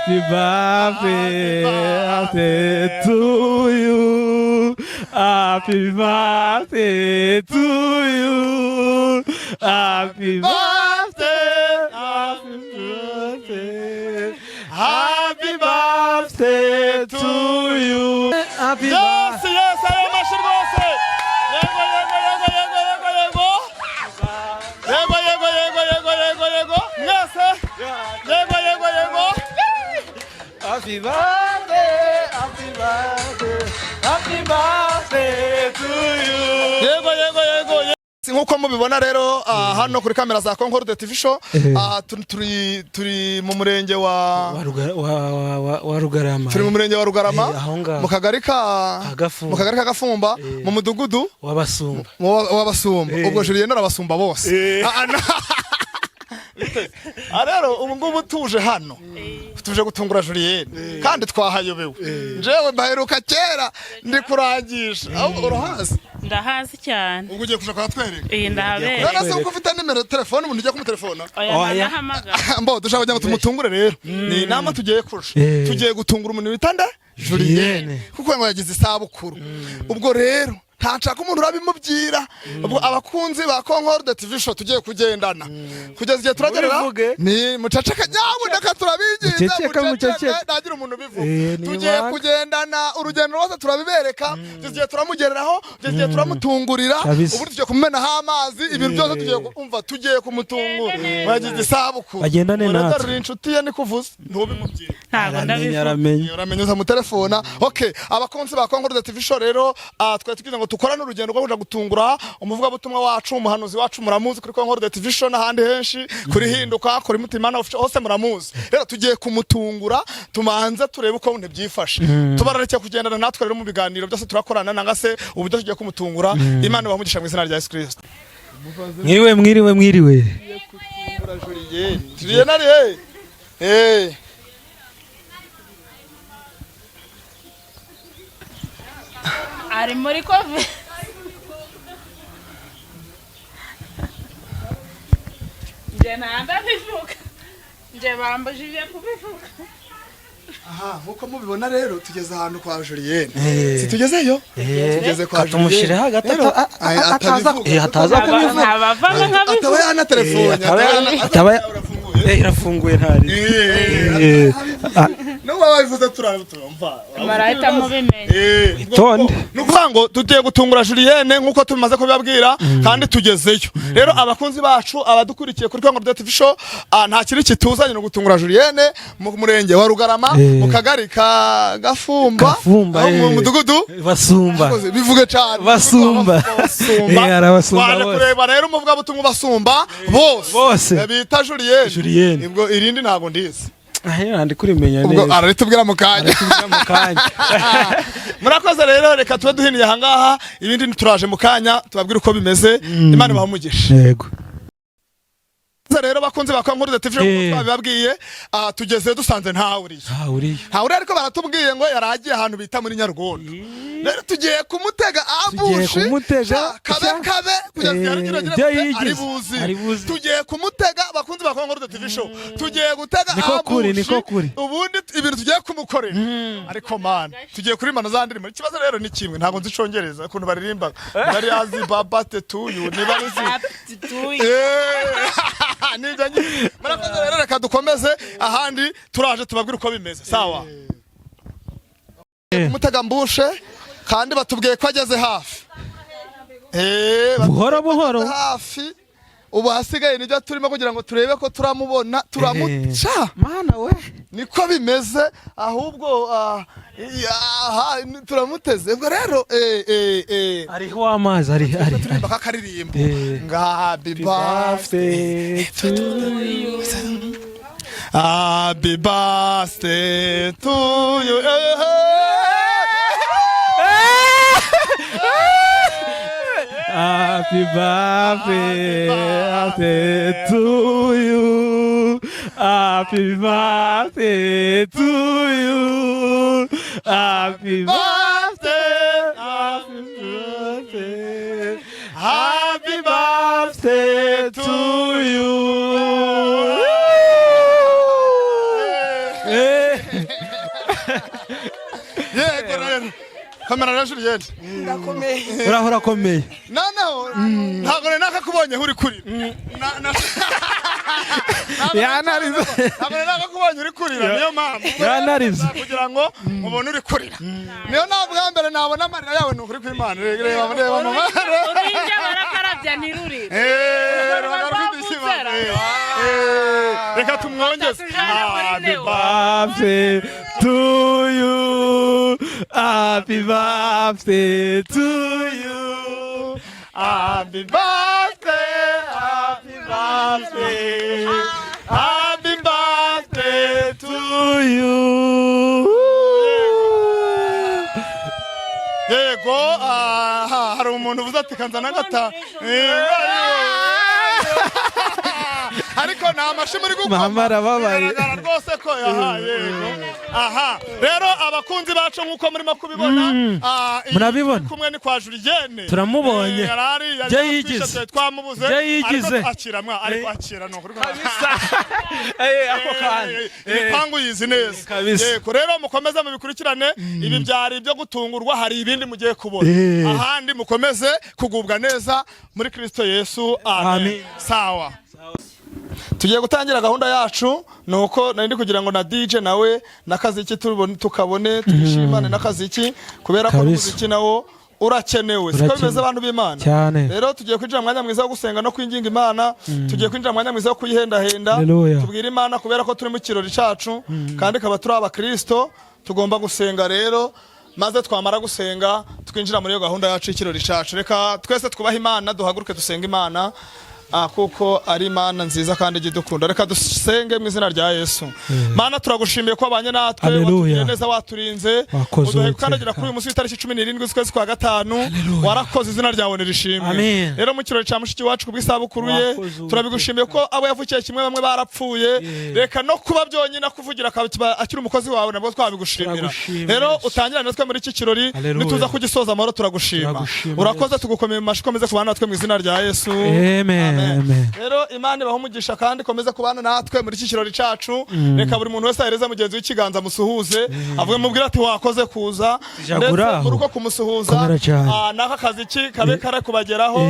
Happy birthday to you. Happy birthday to you. Happy birthday. Happy birthday. Happy birthday to you. Happy Yes, ayo mashyi rwose. Yego, yego, yego, yego, yego, yego, yego, yego, yego, yego, yego, yego, mwese, yego, yego, yego. Happy birthday, happy birthday, happy birthday to you. Yego, yego, yego. Nk'uko mubibona rero, hano kuri kamera za Concorde TV Show, turi mu murenge wa wa Rugarama. Turi mu murenge wa Rugarama. Aho ngaho. Mu kagari ka Gafumba. Mu kagari ka Gafumba, mu mudugudu w'Abasumba. W'Abasumba. Ubwo Julien arabasumba bose. Rero ubu ngubu tuje hano, tuje gutungura Julien kandi twahayobewe. Njyewe mbaheruka kera ndi kurangisha. Ahubwo urahazi? Ndahazi cyane. Ubwo ugiye kuja kuhatwereka? Iyi ndahabera. None se uko ufite nimero ya telefone, umuntu ugiye kumutelefona? Oya. Oya. Ndahamagara. Mbo dushaka kugira ngo tumutungure. Rero ni inama tugiye kurusha. Tugiye gutungura umuntu bita nde? Julienne. Julienne. Kuko ngo yagize isabukuru. Ubwo rero ntashaka umuntu urabimubwira. Ubwo abakunzi ba Concorde TV Show tugiye kugendana kugeza igihe turagerera. Mubivuge. Ni muceceke nyabuneka, turabinginze. Muceceke, muceceke. Ntagira umuntu ubivuga. Ni Tugiye ibanga. kugendana urugendo rwose, turabibereka kugeza igihe turamugereraho, kugeza igihe turamutungurira. Kabisa. Ubu tugiye kumumenaho amazi, ibintu byose tugiye kumva, tugiye kumutungura. Yagize isabukuru. Bagendane Ubwo rero natwe. uri inshuti ye, nikuvuze ntubimubwire. Ntabwo Aramenya. ndabivuga. Aramenya. Uramenye uzamutelefona. Okay, abakunzi ba Concorde TV Show rero, twari tugize ngo dukorane urugendo rwo kuja gutungura umuvugabutumwa wacu, umuhanuzi wacu. Muramuzi kuri Concorde TV Show n'ahandi henshi, kuri Hinduka, kuri Mutimana Official, hose muramuzi. Rero tugiye kumutungura, tumanze turebe uko byifashe. Tubarareke kugendana natwe rero mu biganiro byose turakorana, nanga se uburyo tugiye kumutungura. Imana ibahe mu izina rya Yesu Kristo. Mwiriwe, mwiriwe, mwiriwe. Julienne ari he? Eh. Ari muri COVID. Nje ntandabivuga, nje bambujije kubivuga. Aha, nkuko mubibona rero, tugeze ahantu kwa Julienne. Si tugezeyo? Tugeze kwa Katumushyire hagati. Rero, atabivuga. Ataza kubivuga. Ntabavamo Ataba nkabivuga. yanatelefone. Ataba irafunguye ntari. N'ubu wabivuze turumva. Barahita mubimenya. Witonde. Ni ukuvuga ngo tugiye gutungura Julienne nk'uko tumaze kubibabwira, kandi tugezeyo. Rero abakunzi bacu, abadukurikiye kuri Concorde TV Show, nta kintu kituzanye ni ugutungura Julienne mu murenge wa Rugarama, mu kagari ka Gafumba, Gafumba, aho mu mudugudu Basumba. Bivuge cyane. Basumba. Basumba. Arabasumba Twaje bose. kureba rero umuvugabutumwa basumba bose. Bose. Bita Julienne. Julienne. Ubwo irindi ntabwo ndizi. Ahe, ndi kurimenya Ubwo neza. araritubwira mu kanya. Aratubwira mu kanya. Murakoze rero, reka tube duhiniye ahangaha, ibindi turaje mu kanya tubabwire uko bimeze. Imana ibahe umugisha. Yego. Rero bakunzi ba Concorde TV, nk'uko twabibabwiye, tugeze dusanze ntawe uriyo. Ah, uriyo. Ntawe uriyo, ariko baratubwiye ngo yari agiye ahantu bita muri Nyarugondo. Rero tugiye kumutega Tugiye ambush. kumutega. Sha, kabe kabe kugeza igihe aragira Ibyo gute, yigize. ari buzi. Ari buzi. Tugiye kumutega, bakunzi ba Concorde TV Show, tugiye gutega Niko kuri, ambush. niko kuri. Ubundi ibintu tugiye kumukorera, ariko man, tugiye kuri mano za ndirimbo. Ikibazo rero ni kimwe, ntabwo nzi Icongereza ukuntu baririmba. Bari azi babate tuyu niba ari nibyo nyine. Murakoze rero, reka dukomeze ahandi, turaje tubabwire uko bimeze. Sawa, kumutega ambush, kandi batubwiye ko ageze hafi. Buhoro buhoro. Ageze hafi. Ubu hasigaye nibyo turimo kugira ngo turebe ko turamubona, turamuca. Mana we. Niko bimeze. Ahubwo aha, turamuteze. Ubwo rero Ariho amazi ari ari. Turirimba kakaririmbo nga happy Birthday birthday to you. Happy birthday to you. Happy birthday to you. Happy birthday to you. Happy birthday. Happy birthday. Happy birthday to you. Yego rero, kamera rero, Julienne. Ndakomeye. Uraho, urakomeye. Noneho ntabwo nari nakakubonye uri kurira. Ntabwo Yanarize. Ntabwo nari nakakubonye uri kurira, niyo mpamvu Yanarize. kugira ngo ubone uri kurira, niyo nta bwa mbere nabona amarira yawe. Ni ukuri kw'Imana. Reba, reba mama. Uruhinja barakarabya ntirurire. Ruba rufite ikibazo. Reka tumwongeze. Tujane muri Happy Neo. Birthday to you. Happy birthday to you. Happy birthday, happy birthday, happy birthday to To you. Yego, aha, hari umuntu uvuze ati kanzana agata, ariko ni amashi muri gukoma. Mama arababaye. Bigaragara rwose ko aha, yego, aha rero abakunzi bacu, nk'uko murimo kubibona, iyi Murabibona? kumwe ni kwa Julienne. Turamubonye. Yarari yari Byo yatwishe, yigize. twari twamubuze. Byo yigize. Ariko akira mwa, ariko akira, ni ukuri. Ako kanya. Imipangu yizi neza. Kabisa. Yego rero, mukomeze mubikurikirane. Ibi byari ibyo gutungurwa, hari ibindi mugiye kubona ahandi. Mukomeze kugubwa neza muri Kristo Yesu, amen. Amen. Sawa, tugiye gutangira gahunda yacu. Ni uko nari ndi kugira ngo na DJ nawe n'akaziki tubone, tukabone twishimane n'akaziki, kubera ko Kabisa. n'umuziki nawo urakenewe, siko Urakenewe. bimeze, abantu b'Imana? Cyane. Rero tugiye kwinjira mu mwanya mwiza wo gusenga no kwinginga Imana. Tugiye kwinjira mu mwanya mwiza wo kuyihendahenda. Haleluya. Tubwire Imana, kubera ko turi mu kirori cacu kandi kaba turi abakristo, tugomba gusenga rero, maze twamara gusenga twinjira muri iyo gahunda yacu y'ikirori cacu. Reka twese twubahe Imana, duhaguruke dusenga Imana, kuko ari Imana nziza kandi ijya idukunda. Reka dusenge mu izina rya Yesu. Mana, turagushimiye ko wabanye natwe. Haleluya. Watugiriye neza, waturinze, Wakoze, uduhe Uwiteka. gukandagira kuri uyu munsi w'itariki 17 z'ukwezi kwa gatanu. Warakoze, izina ryawe nirishimwe. Amen. Rero mu kirori cya mushiki wacu kubw'isabukuru ye, Wakoze, Uwiteka. turabigushimiye ko abo yavukiye kimwe bamwe barapfuye. Reka no kuba byonyine akuvugira akaba akiri umukozi wawe, nabwo twabigushimira. Turagushimira, Rero Yesu. utangirane natwe muri iki kirori. Haleluya. Nituza kugisoza amahoro, turagushima. Turagushima, Urakoze, Yesu. tugukomeye mu mashyi, ukomeze kubana natwe mu izina rya Yesu. Amen. Amen. Rero Imana ibahe umugisha kandi ikomeze kubana natwe muri iki kirori cacu. Reka buri muntu wese ahereze mugenzi w'ikiganza, musuhuze, avuge, mubwire ati wakoze kuza. Tujagura Ndetse aho. muri uko kumusuhuza, Komera cyane. n'aka kaziki kabe kare kubageraho.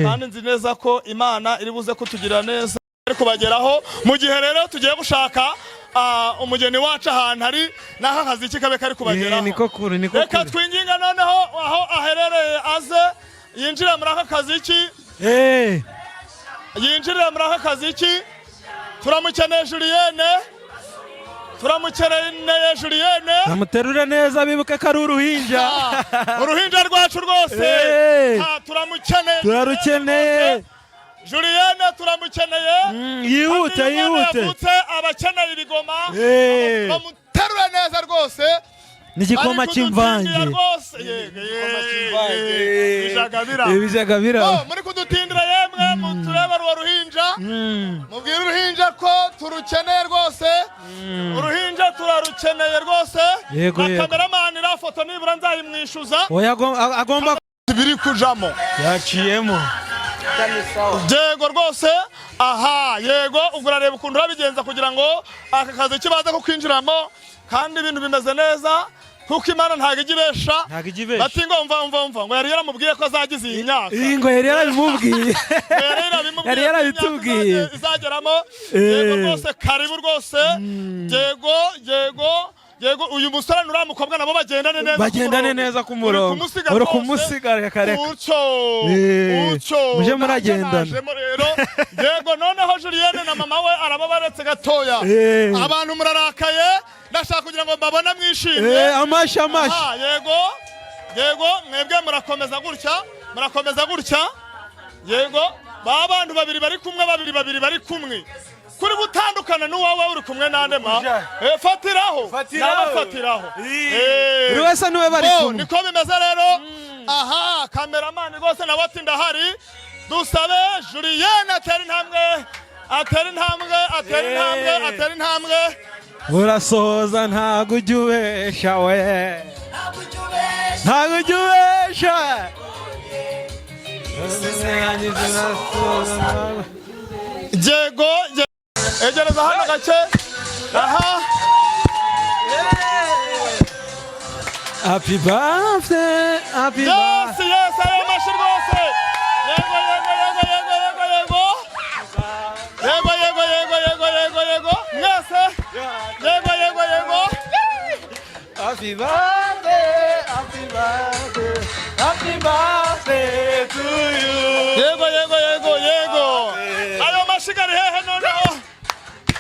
Kandi nzi neza ko Imana iri buze kutugirira neza, ari kubageraho. Mu gihe rero tugiye gushaka umugeni wacu ahantu ari, n'aka kaziki kabe kari kubageraho. Niko kuri, niko Reka kuri. twinginga noneho aho aherereye aze yinjire muri aka kaziki. Yinjirire muri aka kaziki. Turamukeneye Julienne, turamukeneye Julienne. Bamuterure neza, bibuke ko ari uruhinja. Uruhinja rwacu rwose. Turamukeneye. Turarukeneye. Julienne, turamukeneye. Yihute. Kandi iyo umwana Yihute. yavutse aba akeneye ibigoma. Bamuterure neza rwose. N'igikoma Ari cy'imvange. kudutindira rwose. Yego, yego, bijagabira. Ibijagabira. Oh, muri kudutindira yemwe, muturebe ruwo ruhinja. Mubwire uruhinja ko turukeneye rwose. Uruhinja turarukeneye rwose. Yego, Na yego. kameramani, iriya foto nibura nzayimwishuza. Oya, agomba Biri kujamo. Yaciyemo. Yego rwose, aha, yego. Ubwo urareba ukuntu urabigenza kugira ngo aka kazi kibaze ko kwinjiramo, kandi ibintu bimeze neza, kuko Imana ntabwo ijya ibesha. Ntabwo ijya ibesha. Bati ngo mva, mva, mva, ngo yari yaramubwiye ko azagize iyi myaka. Iyi ngo yari yarabimubwiye. Yari yarabimubwiye Yari ko imyaka yarabitubwiye. izageramo. Yego rwose, karibu rwose. Yego, yego, yego. Uyu musore n'uriya mukobwa nabo bagendane neza ku Bagendane murongo. neza ku Uri murongo. kumusiga Uri rwose. kumusiga, reka reka. Utyo. Utyo. Muje Nanjye muragendana. najemo rero. Yego, noneho Julienne na mama we arababaretse gatoya. Abantu murarakaye, ndashaka kugira ngo mbabone mwishimye. Amashi, amashi. Aha, yego, yego. Mwebwe murakomeza gutya, murakomeza gutya. Yego, ba bantu babiri bari kumwe, babiri babiri bari kumwe, kuri gutandukana n'uwawe uri kumwe nande ma. Fatiraho. Fatiraho. Nawe fatiraho. Buri wese niwe bari Bo, kumwe. Niko bimeze rero. Aha, kameramani rwose nawe ati ndahari. Dusabe Julienne atera intambwe, atera intambwe, atera intambwe, atera intambwe. Urasohoza, ntabwo ujya ubesha we, ntabwo ujya ubesha. Yego, egereza hano gake. Aha. Happy birthday, happy Yes, birthday. yes, ayo mashyi rwose. Yego, yego, yego, yego, yego, yego. Yego, yego, yego, yego, yego, yego. Mwese. Yego, yego, yego. Happy birthday, happy birthday, happy birthday to you. Yego, yego, yego, yego. Ayo mashyi ari hehe noneho?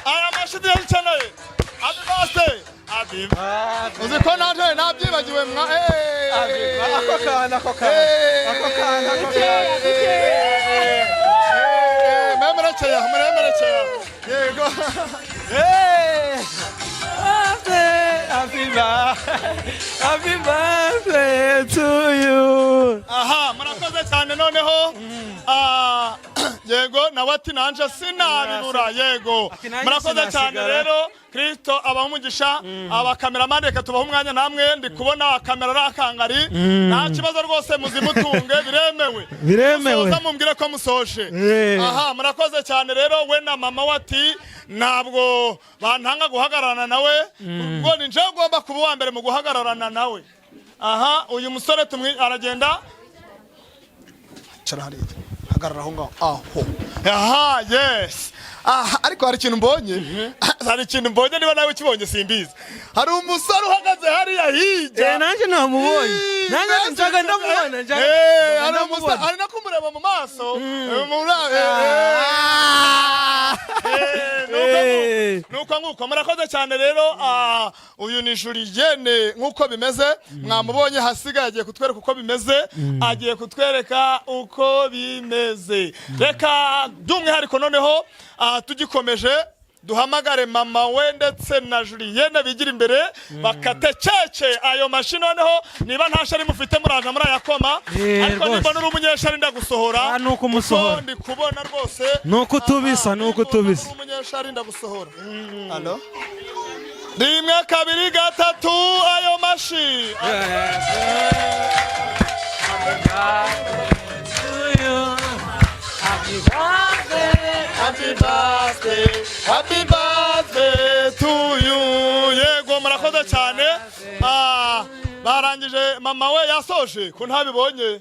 Aya mashyi tuyakeneye. Happy birthday. Happy Happy Uzi ko nanje nabyibagiwe mwa eh. Ako kana, ako kana. Ako kana, ako kana. Mwemerekeye, mwemerekeye. Yego. Hey! Birthday, happy birthday, happy birthday to you. Aha, murakoze cyane noneho. Ah, yego, nawe ati nanje sinabibura. Yego, Ati nanjye murakoze cyane sinasigara. rero. Kristo abaha umugisha. Abakameramani, reka tubahe umwanya namwe. Ndi kubona kamera ari akangari, nta kibazo rwose, muzimutunge, biremewe. Biremewe. Musoza mumbwire ko musoje. Aha, murakoze cyane rero. We na mama we ati ntabwo bantanga guhagararana nawe, ubwo ni njyewe ugomba kuba uwa mbere mu guhagararana nawe. Aha, uyu musore tumwi aragenda. Cara hariya, hagarara aho ngaho, aho. Aha, yes. Aha, ariko hari ikintu mbonye, hari ikintu mbonye, niba nawe ukibonye simbizi. Hari umusore uhagaze hariya hirya. Eh, nanjye namubonye. Nanjye njaga ndamubona, njaga. Eh, hari ndamubona. umusore ari no kumureba mu maso. Nuko nguko, murakoze cyane rero. Uyu ni Julienne nk'uko bimeze, mwamubonye. Hasigaye agiye kutwereka uko bimeze, agiye kutwereka uko bimeze. Reka by'umwihariko noneho, tugikomeje, duhamagare mama we ndetse na Julienne bigira imbere bakate keke. Ayo mashi noneho, niba nta shari mufite, muraza murayakoma. Ariko Rwose. nimba uri umunyeshari, ndagusohora. Ah, ni ukumusohora. Kuko ndi kubona rwose. Ni uko utubisa, ni uko utubisa. Uri umunyeshari, ndagusohora. Alo, rimwe, kabiri, gatatu, ayo mashi. Happy birthday, happy birthday to you. Yego, murakoze cyane. Barangije, mama we yasoje ko ntabibonye.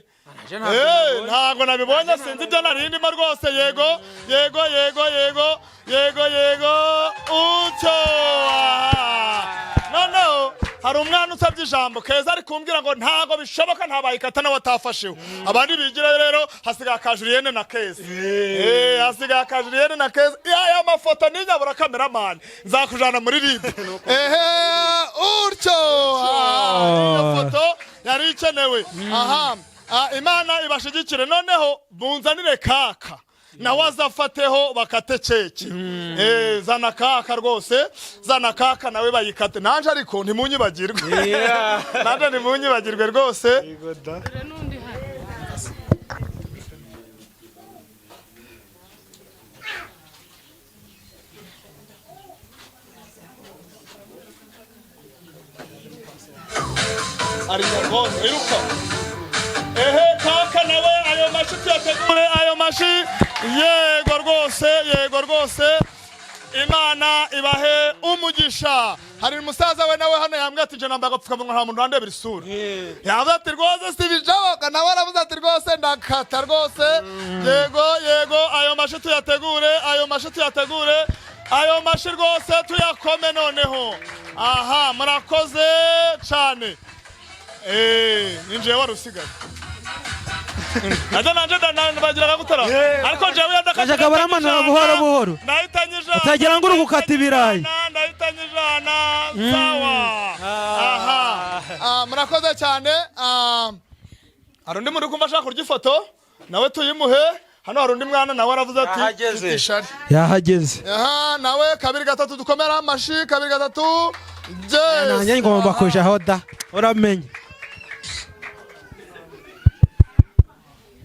Ntabwo nabibonye, sinzi ibyo nari ndimo rwose. Yego, yego, yego, yego, yego, yego, utyo. Aha. Noneho hari umwana usabye ijambo, Keza, ari kumbwira ngo ntabwo bishoboka, ntabayikata nawe atafasheho. Abandi bigirayo rero, hasigaye aka Julienne na Keza. Hasigaye aka Julienne na Keza. Ya mafoto ninyabura, cameraman, nzakujana muri RIB. Ehe, utyo. Iyo foto yari ikenewe. Aha. Imana ibashigikire. Noneho bunzanire kaka, nawe azafateho bakate keke. Zana kaka rwose, zana kaka nawe bayikate. Nanje ariko ntimunyibagirwe, nanje ntimunyibagirwe rwose. Dore n'undi hano. Ari nyarwanda, iruka. Ehe, kaka nawe ayo mashi tuyategure, ayo mashi. Yego rwose, yego rwose, Imana ibahe umugisha. Hari umusaza we nawe hano yambwiye ati nje nambaye agapfukamunwa, nta muntu wandebera isura. Yavuze ati rwose si ibishoboka, nawe aravuze ati rwose ndakata rwose. Yego, yego, ayo mashi tuyategure, ayo mashi tuyategure, ayo mashi rwose tuyakome noneho. Aha, murakoze cyane. Ninjiye wari usigaye. Nanje bagiraga gutara. Ariko jewe yadakata. Bajyaga baramanura buhoro buhoro. Ndahitanye ijana. Utagira ngo uri gukata ibirayi. Ndahitanye ijana. Sawa. Aha. Murakoze cyane. Hari undi muntu uri kumva ashaka kurya ifoto? Nawe tuyimuhe. Hano hari undi mwana nawe aravuze ati Yahageze. mfite ishari. Yahageze. Aha, nawe kabiri, gatatu, dukomera amashi, kabiri, gatatu. Yes. Nanjye ngomba kujaho da, uramenye.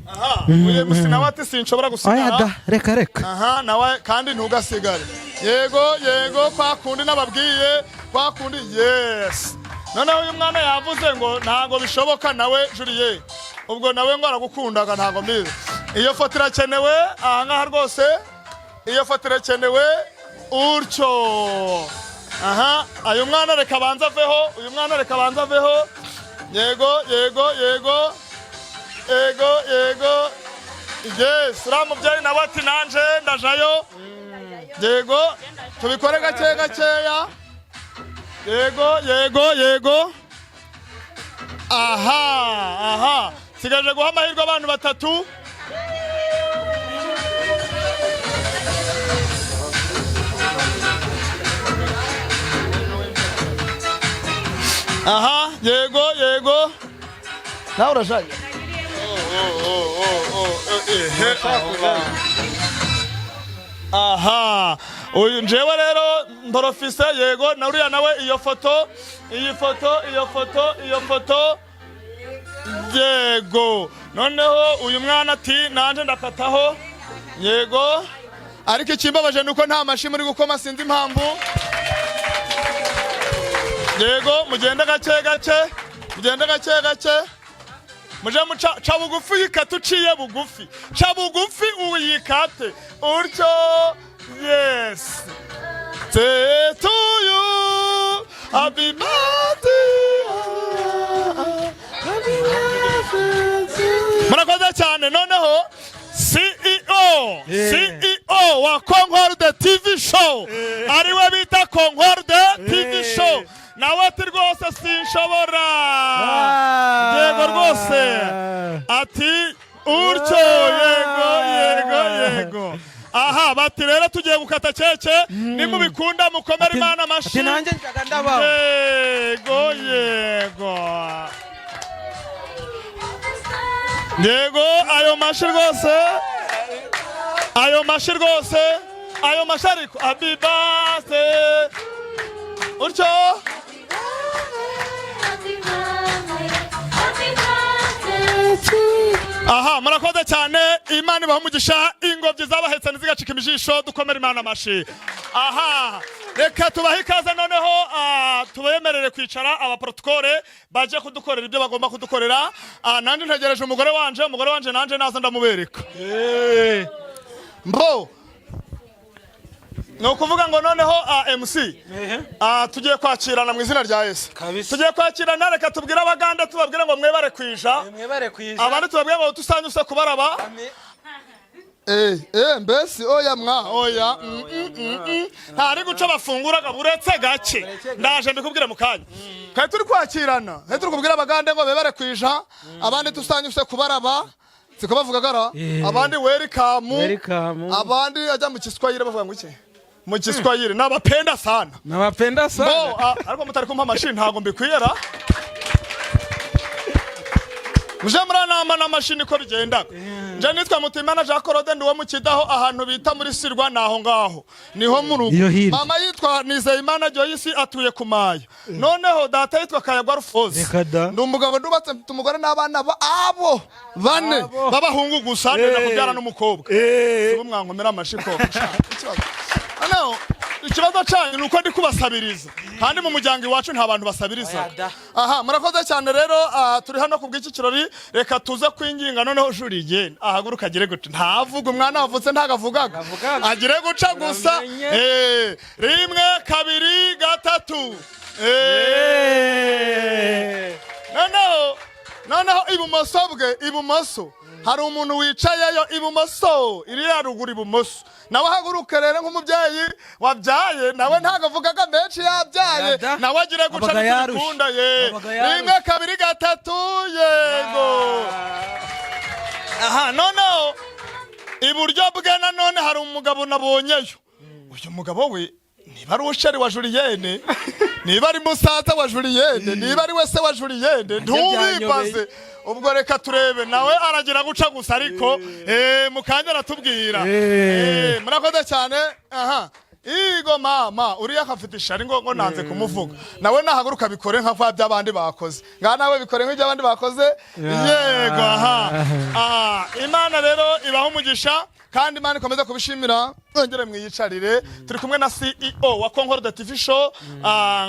Aha, uyu musi nawe ati sinshobora Oya gusigara. da, reka reka. Aha, nawe kandi ntugasigare. Yego, yego, kwa kundi nababwiye, kwa kundi, yes. Noneho uyu mwana yavuze ngo ntabwo bishoboka nawe Julie. Ubwo nawe ngo aragukundaga, ntabwo mbizi. Iyo foto irakenewe aha ngaha rwose. Iyo foto irakenewe utyo. Aha, uyu mwana reka abanze aveho, uyu mwana reka abanze aveho. Yego, yego, yego, yego, yego. Yes, uriya mubyeyi nawe ati nanje ndajayo. Yego, tubikore gake gakeya. Yego, yego, yego. Aha, aha, sigaje guha amahirwe abantu batatu. Aha, yego, yego, nawe urashaje. Aha, uyu njewe rero ndorofise. Yego, na uriya nawe. Iyo foto, iyi foto, iyo foto, iyo foto. Yego, noneho uyu mwana ati nanje ndakataho. Yego, ariko ikimbabaje ni uko nta mashyi muri gukoma, sinzi impamvu. Yego, mugende gake gake, mugende gake gake, muje muca. Ca bugufi, uyikate uciye bugufi, ca bugufi uyikate utyo. Yes, say to you, happy birthday. Murakoze cyane. Noneho CEO, CEO wa Concorde TV Show, ariwe bita Concorde TV Show, nawe ati rwose sinshobora. Yego rwose, ati utyo. Yego, yego, yego. Aha, bati rero tugiye gukata keke, nimubikunda mukomere Imana amashyi. Ati nanjye njaga ndabaho. Yego, yego, yego, ayo mashi rwose, ayo mashi rwose, ayo mashi. Ariko abibase utyo. Happy birthday, happy birthday. Aha, murakoze cyane, Imana ibaha umugisha. Ingobyi zabahetse ntizigacika imijisho. Dukomere Imana amashi. Aha, reka tubahe ikaze noneho, tubemerere kwicara, abaprotokole baje kudukorera ibyo bagomba kudukorera. Nanjye ntegereje umugore wanje. Umugore wanje nanje naza ndamubereka. Mbo ni ukuvuga ngo noneho MC, tugiye kwakirana mu izina rya Yesu. Kabisa. Tugiye kwakirana. Reka tubwire Abaganda, tubabwire ngo mwebare kwija. Mwebare kwija. Abandi tubabwire ngo tusanyuse kubaraba. Mbese oya mwa oya, ntari guca bafunguraga, buretse gake, ndaje mbikubwire mu kanya. Kandi turi kwakirana, kandi turi kubwira Abagande ngo bebare kwija, abandi tusanyuse kubaraba, siko bavuga gara? Abandi welcome. Welcome. Abandi ajya mu Kiswahili bavuga ngo iki mu Kiswahili? Nabapenda sana. Nabapenda sana. Bo, ariko mutari kumpa amashyi ntabwo mbikwiyera. Muje muranama n'amashini ko bigendaga. Nje nitwa Mutimana Jean Claude, ndi uwo mu Kidaho, ahantu bita muri Sirwa, naho ngaho niho mu rugo. Iyo hirya. Mama yitwa Nizeyimana Joyce, atuye ku Maya. Noneho data yitwa Kayagwa Rufozi. Reka da. Ndi umugabo, ndubatse, mfite umugore n'abana abo bane b'abahungu gusa, ndenda kubyara n'umukobwa. Sibo mwankomera amashyi koko. Ikibazo noneho, ikibazo cyanyu ni uko ndi kubasabiriza, kandi mu muryango iwacu nta bantu basabiriza. Oya da. Aha, murakoze cyane rero. Turi hano ku bw'iki kirori. Reka tuze kwinginga noneho Julie ahaguruka agire guca. Ntavuga, umwana wavutse ntago avugaga. Avugaga. Agire guca gusa. Uramenye. 1, 2, 3. Noneho ibumoso bwe, ibumoso hari umuntu wicayeyo ibumoso, iriya ruguru ibumoso, nawe ahaguruke rero nk'umubyeyi wabyaye. Nawe ntabwo avugaga menshi, yabyaye. Yada. Nawe agire guca. Abaga yarushe. Ntibikunda ye. Abaga yarushe. 1, 2, 3, yego. Aha, noneho iburyo bwe nanone hari umugabo nabonyeyo. Uyu mugabo we, niba ari usheri wa Julienne, niba ari musaza wa Julienne, niba ari we se wa Julienne, ntubibaze. Ubwo reka turebe, nawe aragira guca gusa, ariko mu kanya aratubwira. Murakoze cyane. Aha, igo mama uriya akafite ishari ngo nanze kumuvuga. Nawe nahaguruka bikore nka kwa by'abandi bakoze, ngaha nawe bikore nk'iby'abandi bakoze. Yego, aha. Imana rero ibaha umugisha. Kandi Imana ikomeze kubishimira. Mwongere mwiyicarire. Turi kumwe na CEO wa Concorde TV Show,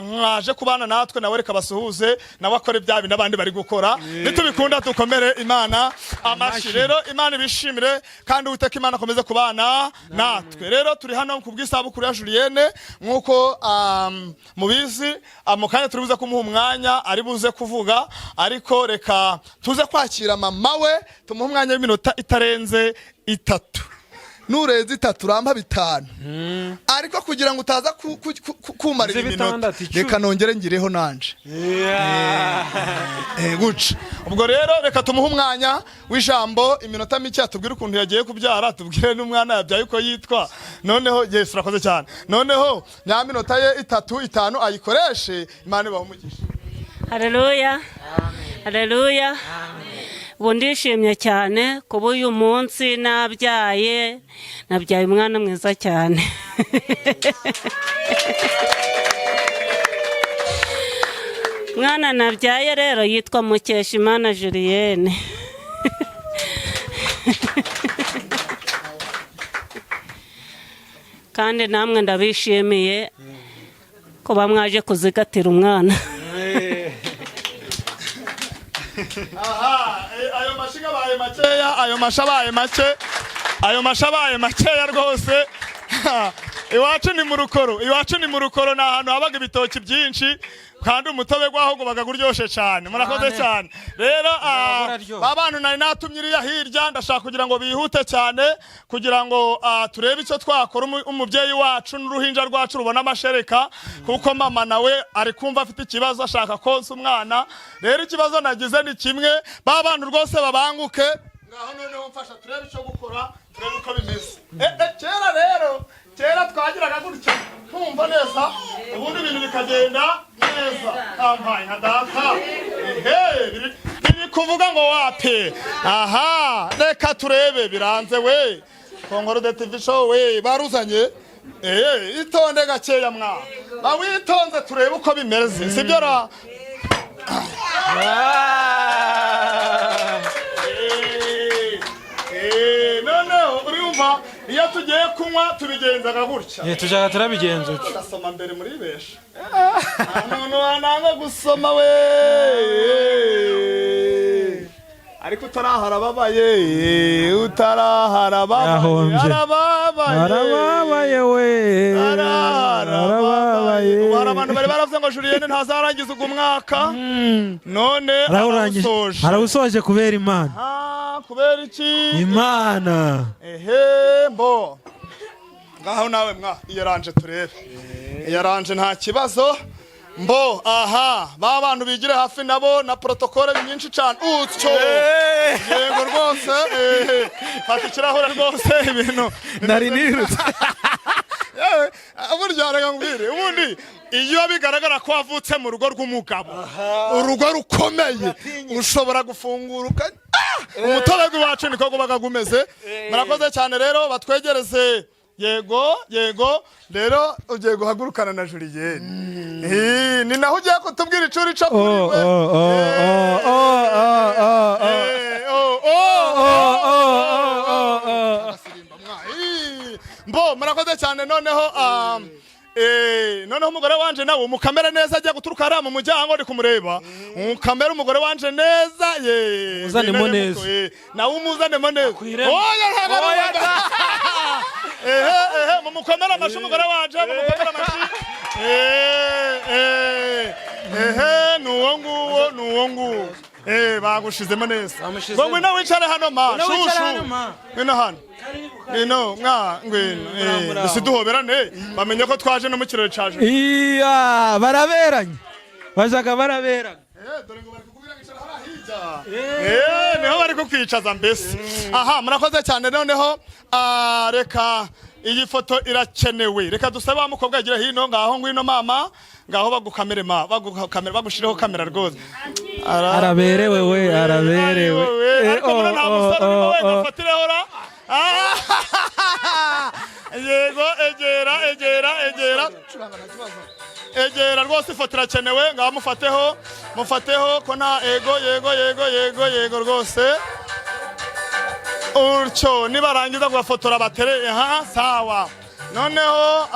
mwaje kubana natwe, nawe reka basuhuze, nawe akore bya bindi abandi bari gukora. Nitubikunda dukomere Imana amashi. Rero Imana ibishimire, kandi Uwiteka Imana akomeze kubana natwe. Rero turi hano ku bw'isabukuru ya Julienne, nk'uko mubizi. Mu kanya turi buze kumuha umwanya, ari buze kuvuga, ariko reka tuze kwakira mama we, tumuhe umwanya w'iminota itarenze 3. Nurenza 3 urampa 5, ariko kugira ngo utaza kumarira Nze iminota, 6, 10. reka nongere ngireho nanje. Guca ubwo rero reka tumuhe umwanya w'ijambo, iminota mike, atubwire ukuntu yagiye kubyara, tubwire n'umwana yabyaye uko yitwa. Noneho Yesu, urakoze cyane. Noneho nyaminota ye 3, 5 ayikoreshe. Imana ibahe umugisha. Haleluya, haleluya! Ubu ndishimye cyane kuba uyu munsi nabyaye, nabyaye umwana mwiza cyane. Umwana nabyaye rero yitwa Mukeshimana Julienne. Kandi namwe ndabishimiye kuba mwaje kuzigatira umwana. Aha, ayo mashiga abaye makeya, ayo masha abaye make, ayo masha abaye makeya rwose. Iwacu ni mu rukoro, iwacu ni mu rukoro, ni ahantu habaga ibitoki byinshi, kandi umutobe gwaho gubaga guryoshe cyane. Murakoze cyane. Rero Uraryoha. ba bantu nari natumye iriya hirya, ndashaka kugira ngo bihute cyane, kugira ngo turebe icyo twakora, umubyeyi wacu n'uruhinja rwacu rubona amashereka, kuko mama nawe ari kumva afite ikibazo, ashaka konsa umwana. Rero ikibazo nagize ni kimwe, ba bantu rwose babanguke ngaho. Noneho mfasha turebe icyo gukora, turebe uko bimeze. Kera rero, kera twagiraga gutya, nkumva neza, ubundi ibintu bikagenda neza. Kampaye nka data, ehe, biri kuvuga ngo wapi. Aha, reka turebe, biranze we. Concorde TV Show we, baruzanye. Itonde gakeya mwa, bawitonze, turebe uko bimeze, sibyo ra? Noneho urumva iyo tugiye kunywa tubigenzaga gutya. Tujyaga turabigenza utyo. Ndasoma mbere muri besha, nta muntu wananga gusoma we, ariko utarahara ababaye, utarahara ababaye. Yahombye. Arababaye. Arababaye we. Arababaye. Ubu hari abantu bari baravuze ngo Julienne ntazarangiza ugu mwaka, none Arawurangije. arawusoje. Arawusoje kubera Imana. Ah, kubera iki? Imana. Ehe, mbo ngaho nawe mwa, iyaranje turebe, iyaranje nta kibazo. Mbo aha, ba bantu bigire hafi nabo na protokole nyinshi cyane utyo. Yego rwose, fata ikirahure rwose, ibintu Nari nirutse. Yewe, burya reka nkubwire, ubundi iyo bigaragara ko wavutse mu rugo rw'umugabo, urugo rukomeye, ushobora gufungura umutobe w'iwacu niko gubaga gumeze. Murakoze cyane. Rero batwegereze. Yego, yego. Rero ugiye guhagurukana na Julienne, ni naho ugiye kutubwira icuri cyo kuri Oh, we. oh, oh, oh, oh, oh, oh. Oh, oh, Oh, oh, oh, oh, oh. Mbo murakoze cyane. Noneho noneho umugore wanje nawe umukamera neza, agiye guturuka hariya mu muryango, ndi kumureba. Umukamera umugore wanje neza ye. Umuzanemo Ngwino ye neza. muto, nawe umuzanemo neza. Akwiremo. Oya, ntabwo ari uwanga. Ehe, ehe, mumukomere amashyi umugore wanje, mumukomere amashyi. Ehe, ni uwo nguwo, ni uwo nguwo. Bagushizemo neza. Bamushizemo. Ngo ngwino wicare hano ma. Ngwino wicare Shushu. hano, ma. Ngwino hano. Ngwino mwa, ngwino. Muraho. Dusi duhoberane, bamenye ko twaje no mu kirori caje. Iya, baraberanye, bajaga baraberanye. Dore ngo bari kukubwira ngo icara hariya hirya. Niho bari kukwicaza mbese. Aha, murakoze cyane. Noneho reka iyi foto irakenewe. Reka dusabe wa mukobwa yagira hino ngaho, ngwino mama, ngaho bagukamere ma, bagukamere, bagushireho kamera rwose. Araberewe we, araberewe. Ariko mbona nta musore urimo we, gafatireho ra. Yego, egera, egera, egera, egera rwose, ifoto irakenewe. Ngaho mufateho, mufateho ko nta. Ego, yego, yego, yego, yego rwose. Utyo nibarangiza kubafotora batere. Aha, sawa. Noneho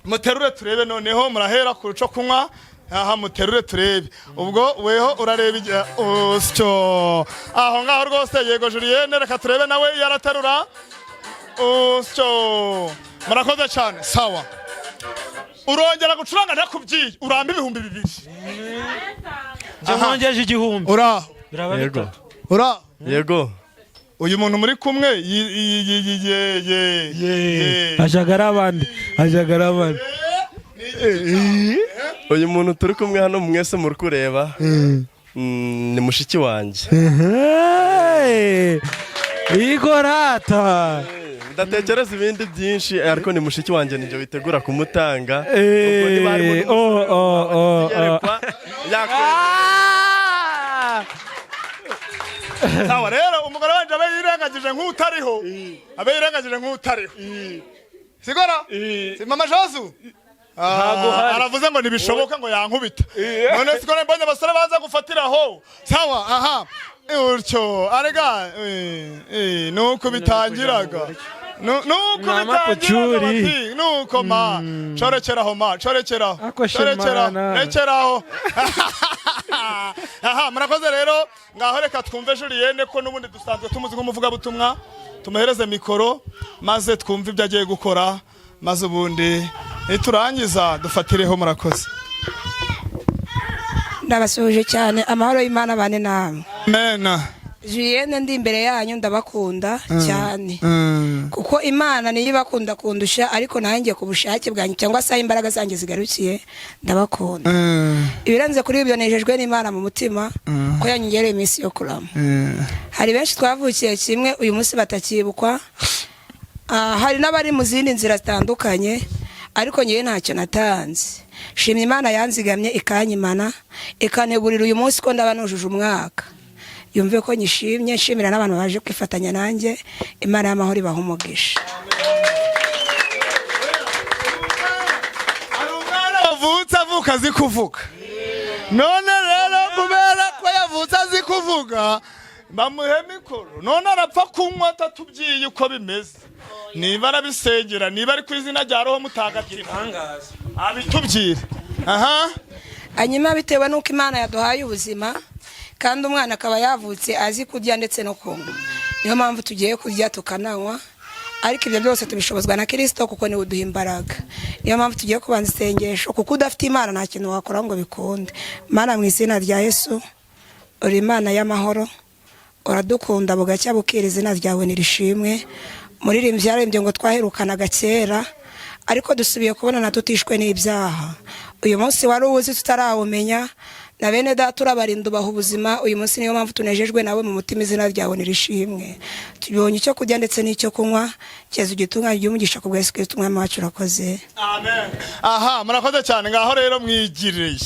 muterure turebe. Noneho murahera ku cyo kunywa. Aha, muterure turebe. Ubwo weho urareba usyo aho ngaho rwose. Yego, Julienne, reka turebe nawe iyo araterura. Usyo, murakoze cyane. Sawa, urongera gucuranga ntakubwiye, uramba 2000. Nje nkongeje 1000. Uraho? Biraba Yego. 3. Uraho? Yego. Uyu muntu muri kumwe yi- ye ye ye ye. Ajaga ari abandi, ajaga ari abandi. Uyu muntu turi kumwe hano mwese muri kureba ni mushiki wanjye. Hey! Igorata. Ndatekereza ibindi byinshi, ariko ni mushiki wanjye, nibyo witegura kumutanga. Ubwo niba harimo Oh, oh, oh, oh. yerekwa, yakwegera. Ah! Sawa rero, umugore wanje abe yirengagije nk'utariho, abe yirengagije nk'utariho. Sigora si mama Josu. Ntago uhari. Aravuze ngo ntibishoboka, ngo yankubita. None siko mbonye abasore baza gufatiraho. Sawa, aha, utyo arega nuko bitangiraga. Nuko Mama bitangiraga. Pucuri. Bati nuko ma corekeraho, ma corekeraho. Ako Corekeraho. shemana. Rekeraho. Aha, murakoze rero. Ngaho reka twumve Julienne, ko n'ubundi dusanzwe tumuzi nk'umuvugabutumwa. Tumuhereze mikoro maze twumve ibyo agiye gukora, maze ubundi niturangiza dufatireho. Murakoze. Ndabasuhuje cyane, amahoro y'Imana bane namwe. Amen. Julienne ndi imbere yanyu, ndabakunda cyane kuko Imana niyo ibakunda kundusha, ariko nanjye ku bushake bwanjye cyangwa se aho imbaraga zanjye zigarukiye ndabakunda. Ibirenze kuri ibyo, nejejwe n'Imana mu mutima ko yanyongereye iminsi yo kurama. Hari benshi twavukiye kimwe uyu munsi batakibukwa. Hari n'abari mu zindi nzira zitandukanye, ariko ngewe ntacyo natanze. Shimye Imana yanzigamye, ikanyimana, ikantegurira uyu munsi ko ndaba nujuje umwaka. Yumve ko nyishimye, nshimira n'abantu baje kwifatanya nanjye. Imana y'amahoro ibaha umugisha. Hari umwana wavutse avuka azi kuvuga. None rero kubera ko yavutse azi kuvuga, bamuhe mikoro. None arapfa kunywa atatubwiye uko bimeze, niba arabisengera, niba ari ku izina rya Roho Mutagatifu, abitubwire. Aha. Hanyuma bitewe n'uko Imana yaduhaye ubuzima kandi umwana akaba yavutse azi kurya ndetse no kunywa, niyo mpamvu tugiye kurya tukananywa. Ariko ibyo byose tubishobozwa na Kirisito kuko niwe uduha imbaraga. Niyo mpamvu tugiye kubanza isengesho, kuko udafite Imana nta kintu wakora ngo bikunde. Mana, mu izina rya Yesu, uri Imana y'amahoro, uradukunda bugacya bukira, izina ryawe nirishimwe. Muririmbyi yaririmbye ngo twaherukanaga kera, ariko dusubiye kubonana tutishwe n'ibyaha. Uyu munsi wari uwuzi tutarawumenya, na bene data urabarinda, ubaha ubuzima uyu munsi. Niyo mpamvu tunejejwe nawe mu mutima, izina ryawe nirishimwe. Tubonye icyo kurya ndetse n'icyo kunywa, keza ugitunganye, ugire umugisha ku bwa Yesu Kristo Umwami wacu. Urakoze. Amen. Aha, murakoze cyane. Ngaho rero mwigiriye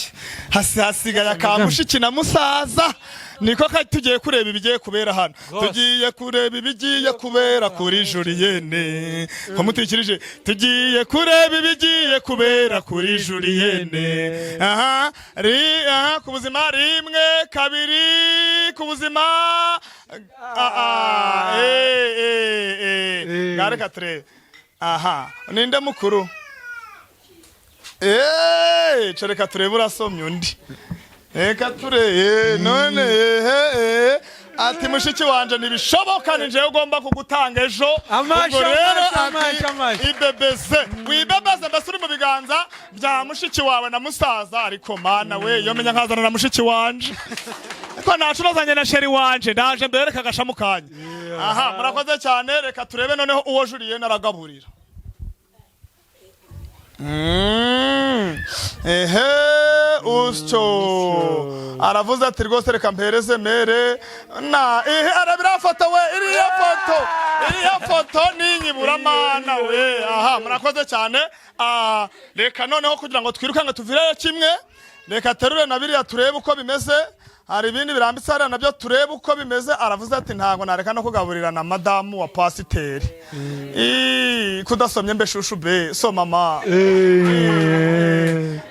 hasi, hasigaye aka mushiki na musaza. Niko tugiye kureba ibigiye kubera hano. Tugiye kureba ibigiye kubera kuri Julienne. Ko mutikirije? Tugiye kureba ibigiye kubera kuri Julienne. Aha, ri aha, ku buzima, rimwe, kabiri, ku buzima. Ah, ah, eh. Ngaho reka turebe. Aha, ninde mukuru? Reka turebe urasomye undi. Reka turebe none. Ati mushiki wanje ntibishoboka, ni jewe ugomba kugutanga ejo. Amashi, Ubwo rero amashi, ati, amashi, amashi. Ibebeze, wibebeze, mbese uri mu biganza bya mushiki wawe na musaza. Ariko Mana we, iyo menya nkazana na mushiki wanje, ariko ntacu nazanye na chéri wanje. Ndaje mbereka agashamu kanya. Aha, murakoze cyane. Reka turebe noneho uwo Julienne aragaburira. Ehe, usyo aravuze ati rwose reka mpereze mere na ehe. Arabira foto we, iriya foto, iriya foto ninyibura, Mana we. Aha, murakoze cyane. Reka noneho kugira ngo twirukange tuvireyo kimwe, reka terure na biriya turebe uko bimeze. Hari ibindi birambitse hariya nabyo turebe uko bimeze. Aravuze ati ntabwo nareka no kugaburira na madamu wa pasiteri. Ii, kudasomye mbe shushu be soma ma.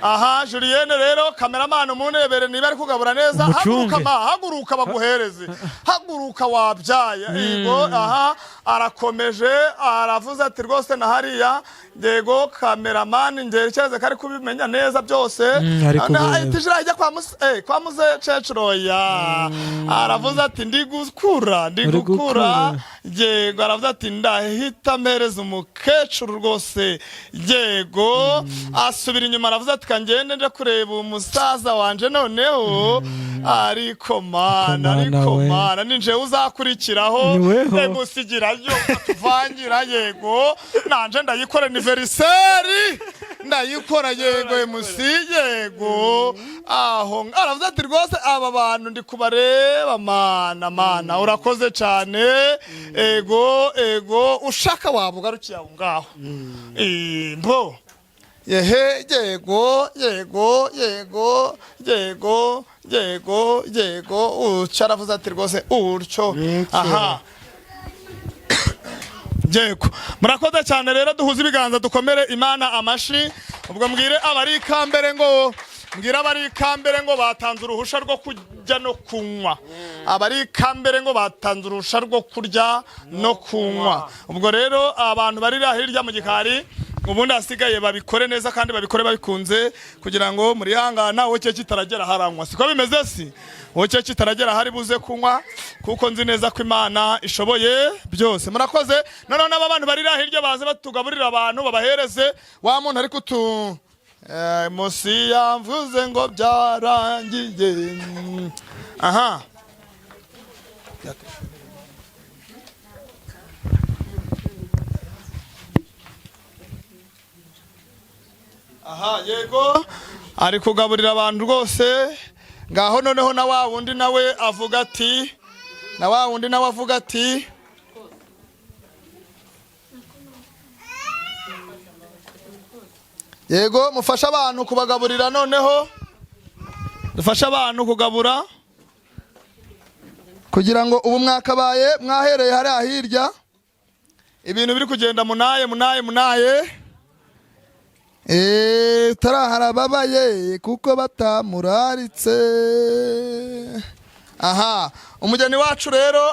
Aha Julienne rero, cameraman, umunebere niba ari kugabura neza. Umucunge. Haguruka ma, haguruka baguhereze, haguruka wabyaye. Yego, aha arakomeje, aravuze ati rwose na hariya. Yego, cameraman, ngerekeze ko ari kubimenya neza byose. Ari kubireba. Ahita ijira ijya kwa muse, kwa muze cecuro ya. Aravuze ati ndi gukura, ndi Uri gukura. gukura. Yego, aravuze ati ndahita mpereza umukecuru rwose. Yego, asubira inyuma, aravuze ati kangende nje kureba umusaza wanje noneho. Ariko mana, Mana ariko we. mana, ni njewe uzakurikiraho. Ni weho. Emusigirayo tuvangira. Yego, nanje ndayikora anniversaire, ndayikora. Yego emusi, yego, aho aravuze ati rwose aba bantu ndi kubareba. Mana, mana, urakoze cyane. Ego, ego, ushaka waba ugarukiye aho ngaho. Mbo yehe, yego, yego, yego, yego, yego, yego, uca aravuze ati rwose utyo. Aha, yego, murakoze cyane rero. Duhuze ibiganza, dukomere Imana amashi. Ubwo mbwire abari ikambere ngo, mbwire abari ikambere ngo batanze uruhusha rwo kurya no kunywa. Abari ikambere ngo batanze uruhusha rwo kurya no kunywa. Ubwo rero abantu bari hirya mu gikari, ubundi hasigaye babikore neza kandi babikore babikunze, kugira ngo murihangana. Wowe cye kitaragera haranywa, siko bimeze? Si wowe cye kitaragera hari buze kunywa, kuko nzi neza ko Imana ishoboye byose. Murakoze. Noneho n'aba bantu bari hirya baze batugaburira abantu, babahereze wa muntu ariko utu musi yamvuze ngo byarangiye. Aha. Aha, yego, ari kugaburira abantu rwose. Ngaho noneho na wa wundi nawe avuga ati, na wa wundi nawe avuga ati yego, mufashe abantu kubagaburira. Noneho dufashe abantu kugabura kugira ngo ubu mwakabaye mwahereye hariya hirya. Ibintu biri kugenda munaye, munaye, munaye. Tarababaye kuko batamuraritse. Aha umugeni wacu rero,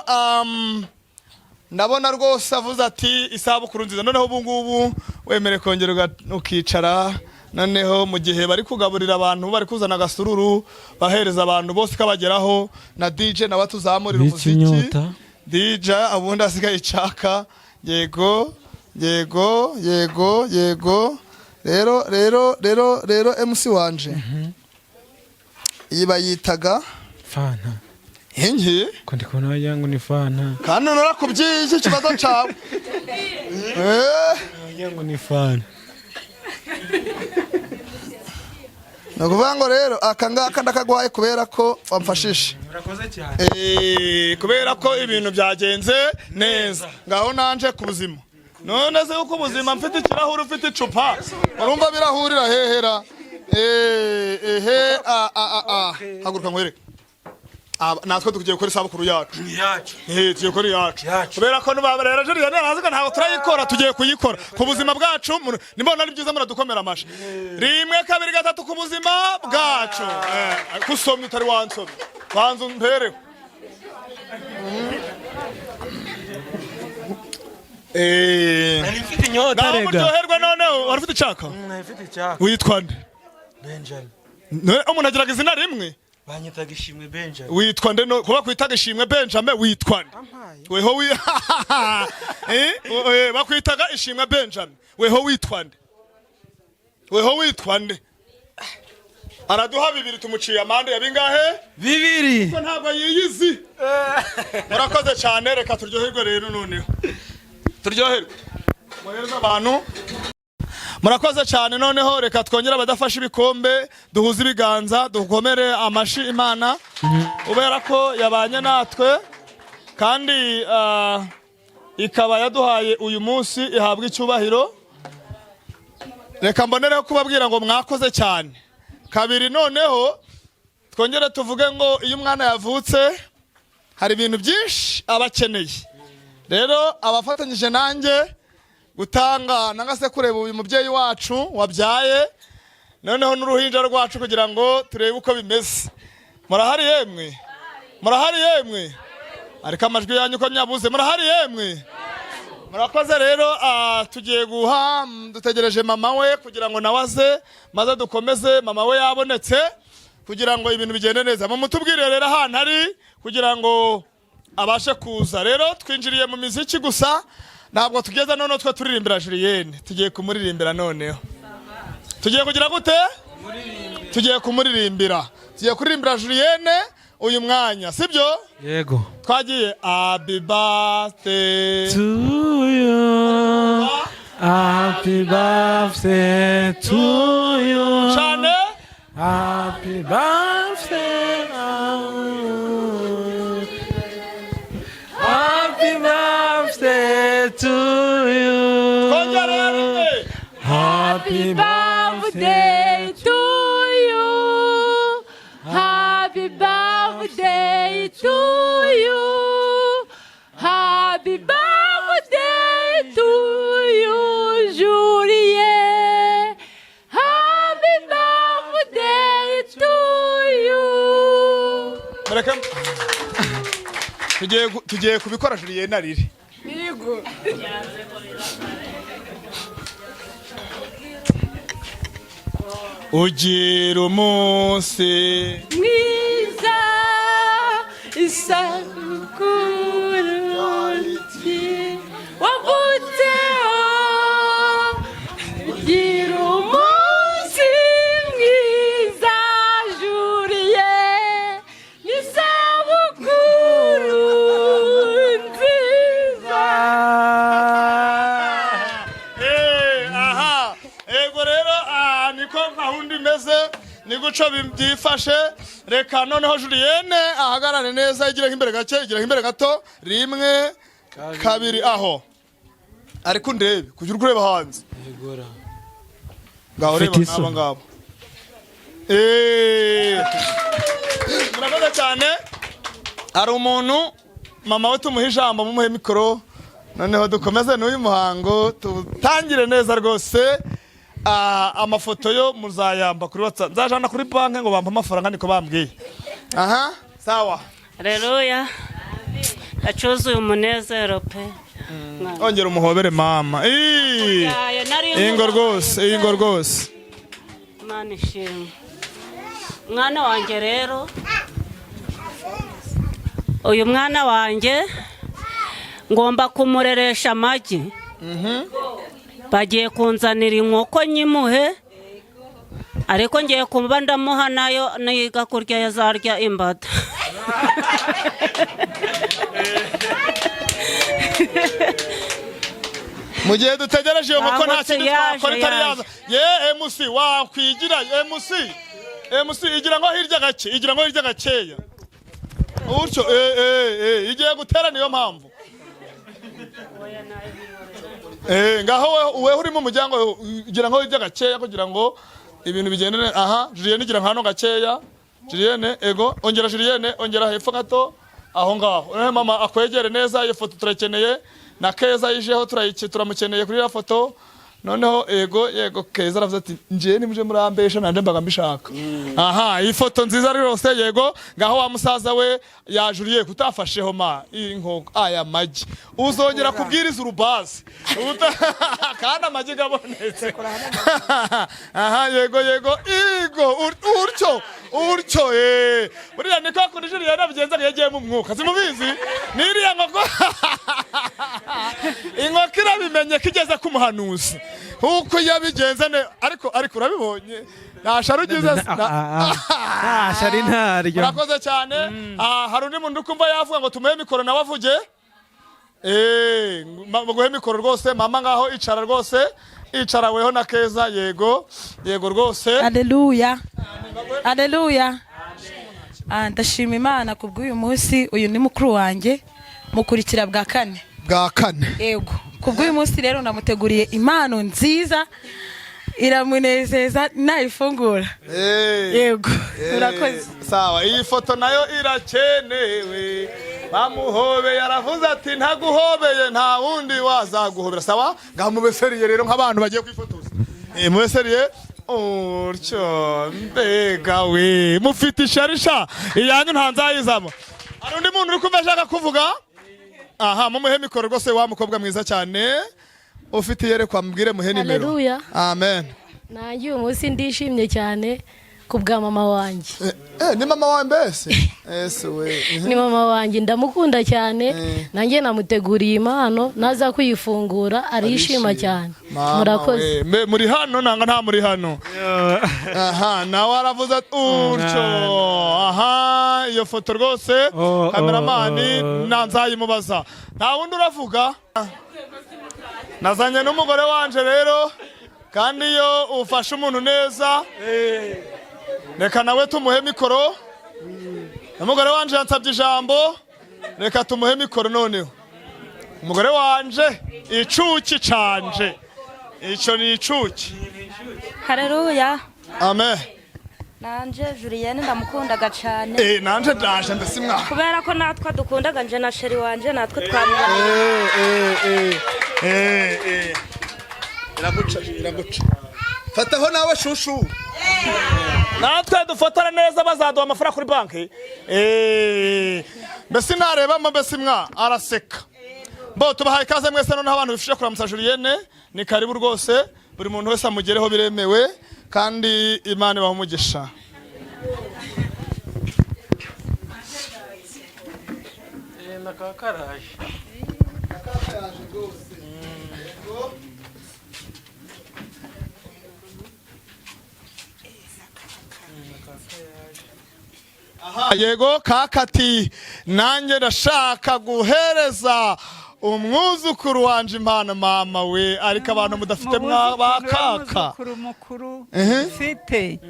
ndabona rwose avuze ati isabukuru nziza. Noneho ubu ngubu wemere kongera ukicara. Noneho mu gihe bari kugaburira abantu, bari kuzana agasururu bahereza abantu bose kabageraho, na DJ nawe tuzamurira Bica umuziki. inyota. DJ ubundi asigaye icaka. Yego, yego, yego, yego. Rero, rero, rero, rero, MC wanje, iyi bayitaga Fanta. Inki? Ko ndi kubona wagira ngo ni fanta. Kandi narakubyiye iki kibazo cawe. Wagira ngo ni fanta. Ni ukuvuga ngo rero aka ngaka ndakaguhaye kubera ko wamfashije. Urakoze cyane. Kubera ko ibintu byagenze neza. Ngaho nanje ku buzima. None se uko ubuzima, mfite ikirahuri, ufite icupa? Urumva birahurira hehera? Ehe, a a a a, haguruka nkwereke. Natwe tugiye gukora isabukuru yacu. Yacu. Tugiye gukora iyacu. Yacu. Kubera ko nuba rero Julienne arazi ko ntabwo turayikora, tugiye kuyikora ku buzima bwacu. Nimbona ari byiza muradukomera amashi. Rimwe, kabiri, gatatu, ku buzima bwacu. Kusomye utari wansomye, banza umpereho. Nari mfite inyota. Naho Rega. muryoherwe. Noneho wari ufite icaka. Nari mfite icyaka. Witwa nde? Benjamin. None umuntu agiraga izina rimwe? Banyitaga Ishimwe Benjamin. Witwa nde? No kuba kwitaga Ishimwe Benjamin, witwa nde? Weho wi bakwitaga Ishimwe Benjamin, weho witwa nde? Weho witwa nde? Araduha bibiri, tumuciye amande ya bingahe? Bibiri. Ko ntabwo yiyizi. Murakoze cyane. Reka turyoherwe rero, noneho turyoherwe, muhereze abantu. Murakoze cyane. Noneho reka twongere abadafashe ibikombe, duhuze ibiganza, dukomere amashi Imana kubera ko yabanye natwe kandi ikaba yaduhaye uyu munsi, ihabwa icyubahiro. Reka mbonereho kubabwira ngo mwakoze cyane. Kabiri, noneho Twongere tuvuge ngo iyo umwana yavutse hari ibintu byinshi aba akeneye. Rero abafatanyije nanjye gutanga nanga se kureba uyu mubyeyi wacu wabyaye, noneho n'uruhinja rwacu, kugira ngo turebe uko bimeze. Murahari yemwe? Murahari yemwe? Ariko amajwi yanyu uko nyabuze. Murahari yemwe? Murakoze. Rero tugiye guha dutegereje mama we kugira ngo nawe aze maze dukomeze. Mama we yabonetse kugira ngo ibintu bigende neza. Mumutubwire rero ahantu ari kugira ngo abashe kuza. Rero twinjiriye mu miziki gusa, ntabwo tugeze noneho twe turirimbira Julienne. Tugiye kumuririmbira noneho. Tugiye kugira gute? Tugiye kumuririmbira, tugiye kuririmbira Julienne uyu mwanya, sibyo? Yego. Twagiye. Happy birthday To you. Happy birthday to you. Cyane. Happy birthday. Happy birthday to you. Twongere rimwe. Happy Birthday to you. Happy birthday to you. Happy birthday to you, Juliet. Happy birthday to you. Mureke tugiye kubikora Julienne arire. Yego. Ugira umunsi Mwiza, isabukuru wavutseho. Ugira umunsi mwiza, Julie, n'isabukuru nziza. Aha, yego. Rero niko gahunda imeze, ni guco byifashe. Reka noneho Julienne ahagarare neza, igira nk'imbere gake, igira nk'imbere gato. Rimwe, kabiri, aho. Ariko ndebe kugira uri kureba hanze. Ngaho reba. Ufite isoni. N'abo ngabo. Murakoze cyane. Hari umuntu mama we tumuha ijambo, mumuhe mikoro, noneho dukomeze n'uyu muhango tutangire neza rwose. Amafoto yo muzayamba kuri WhatsApp, nzajana kuri banki ngo bampe amafaranga, niko bambwiye. Aha, sawa. Haleluya, ndacuzuye umunezero pe. Ongera umuhobere mama. Ii! Yayo, nari Ingo rwose, ingo rwose. Imana ishimwe. Mwana wanjye rero, uyu mwana wanjye ngomba kumureresha amagi. Bagiye kunzanira inkoko nyimuhe, ariko ngiye kuba ndamuha nayo, niga kurya yazarya imbada. Mu gihe dutegereje iyo nkoko, nta Bangutse, kindi yaje, twakora itari yaje. yaza. Ye MC, wakwigira MC, MC, igira ngo hirya gake, igira ngo hirya gakeya utyo. Igiye gutera, niyo mpamvu. Ngaho wewe uri mu muryango, igira ngo hirya gakeya kugira ngo ibintu bigende aha. Julienne, igira nka hano gakeya. Julienne, ego, ongera. Julienne, ongera hepfo gato aho ngaho. Mama akwegere neza, iyo foto turakeneye. Na Keza yijeho, turamukeneye kuri iriya foto. Noneho ego, yego, Keza aravuze ati ngiye nimuje murambesha nanje mbaga mbishaka. Aha, iyi foto nziza rwose. Yego, ngaho wa musaza we yajuriye kutafasheho ma iyi nkoko, aya magi uzongera kubwiriza urubazi kandi amagi gabonetse. Aha, yego, yego, igo utyo utyo. Buriya niko akunda Julienne abigenza iyo agiye mu mwuka, simubizi niriya nkoko. Inkoko irabimenye ko igeze ku muhanuzi nkuko yabigenza ariko urabibonye, nta shari ugize. Nta shari ntaryo. Murakoze cyane. Hari undi muntu uri kumva yavuga ngo tumuhe mikoro nawe avuge? Muguhe mikoro rwose mama, ngaho icara rwose, icara weho na Keza. Yego, yego rwose. Aleluya, aleluya. Ndashima Imana kubw'uyu munsi. Uyu ni mukuru wanjye, mukurikira bwa kane. Bwa kane. Yego. Kubw'uyu munsi rero namuteguriye impano nziza. Iramunezeza nayifungura. Yego, urakoze. Sawa, iyi foto nayo irakenewe. Bamuhobeye, aravuze ati ntaguhobeye nta wundi wazaguhobera. Sawa, ngaho mube sérieux rero nk'abantu bagiye kwifotoza. Mube sérieux utyo. Mbega we, mufite isharisha iyanyu nta nzayizamo. Hari undi muntu uri kumva ashaka kuvuga? Aha, mumuhe mikoro rwose, wa mukobwa mwiza cyane ufite iyerekwa, mubwire muhe nimero. Haleluya. Amen. Nanjye uyu munsi ndishimye cyane ku bwa mama wanjye. Eh, ni mama wawe mbese? Ese we. Ni mama wanjye, ndamukunda cyane. Nanjye namuteguriye impano, naza kuyifungura arishima cyane. Mama Murakoze. we. Mbe muri hano nanga nta muri hano? Aha, nawe aravuze ati utyo. Aha, iyo foto rwose, cameraman nanzayimubaza. Nta wundi uravuga? Nazanye n'umugore wanje rero, kandi iyo ufashe umuntu neza, reka nawe tumuhe mikoro. Umugore wanje yansabye ijambo, reka tumuhe mikoro noneho. Umugore wanje, icuki canje, icyo ni icuki. Haleluya. Amen. Nanje Julienne ndamukundaga cyane. Eh, nanje ndaje mbese mwa. Kubera ko natwe dukundaga, nje na chéri wanje, natwe twamubonye. Eh, eh. Iraguca, iraguca. Fataho nawe shushu. Natwe dufotora neza, bazaduha amafaranga kuri banki. Mbese narebamo, mbese mwa araseka. Bo tubahaye ikaze mwese noneho, abantu bifuje kuramutsa Julienne ni karibu rwose, buri muntu wese amugereho biremewe, kandi Imana ibaha umugisha. Nakakaraje. Aha, yego, kakati nanjye ndashaka guhereza umwuzukuru wanje impano. Mama we, ariko abantu mudafite mwa ba kaka. Umwuzukuru mukuru mfite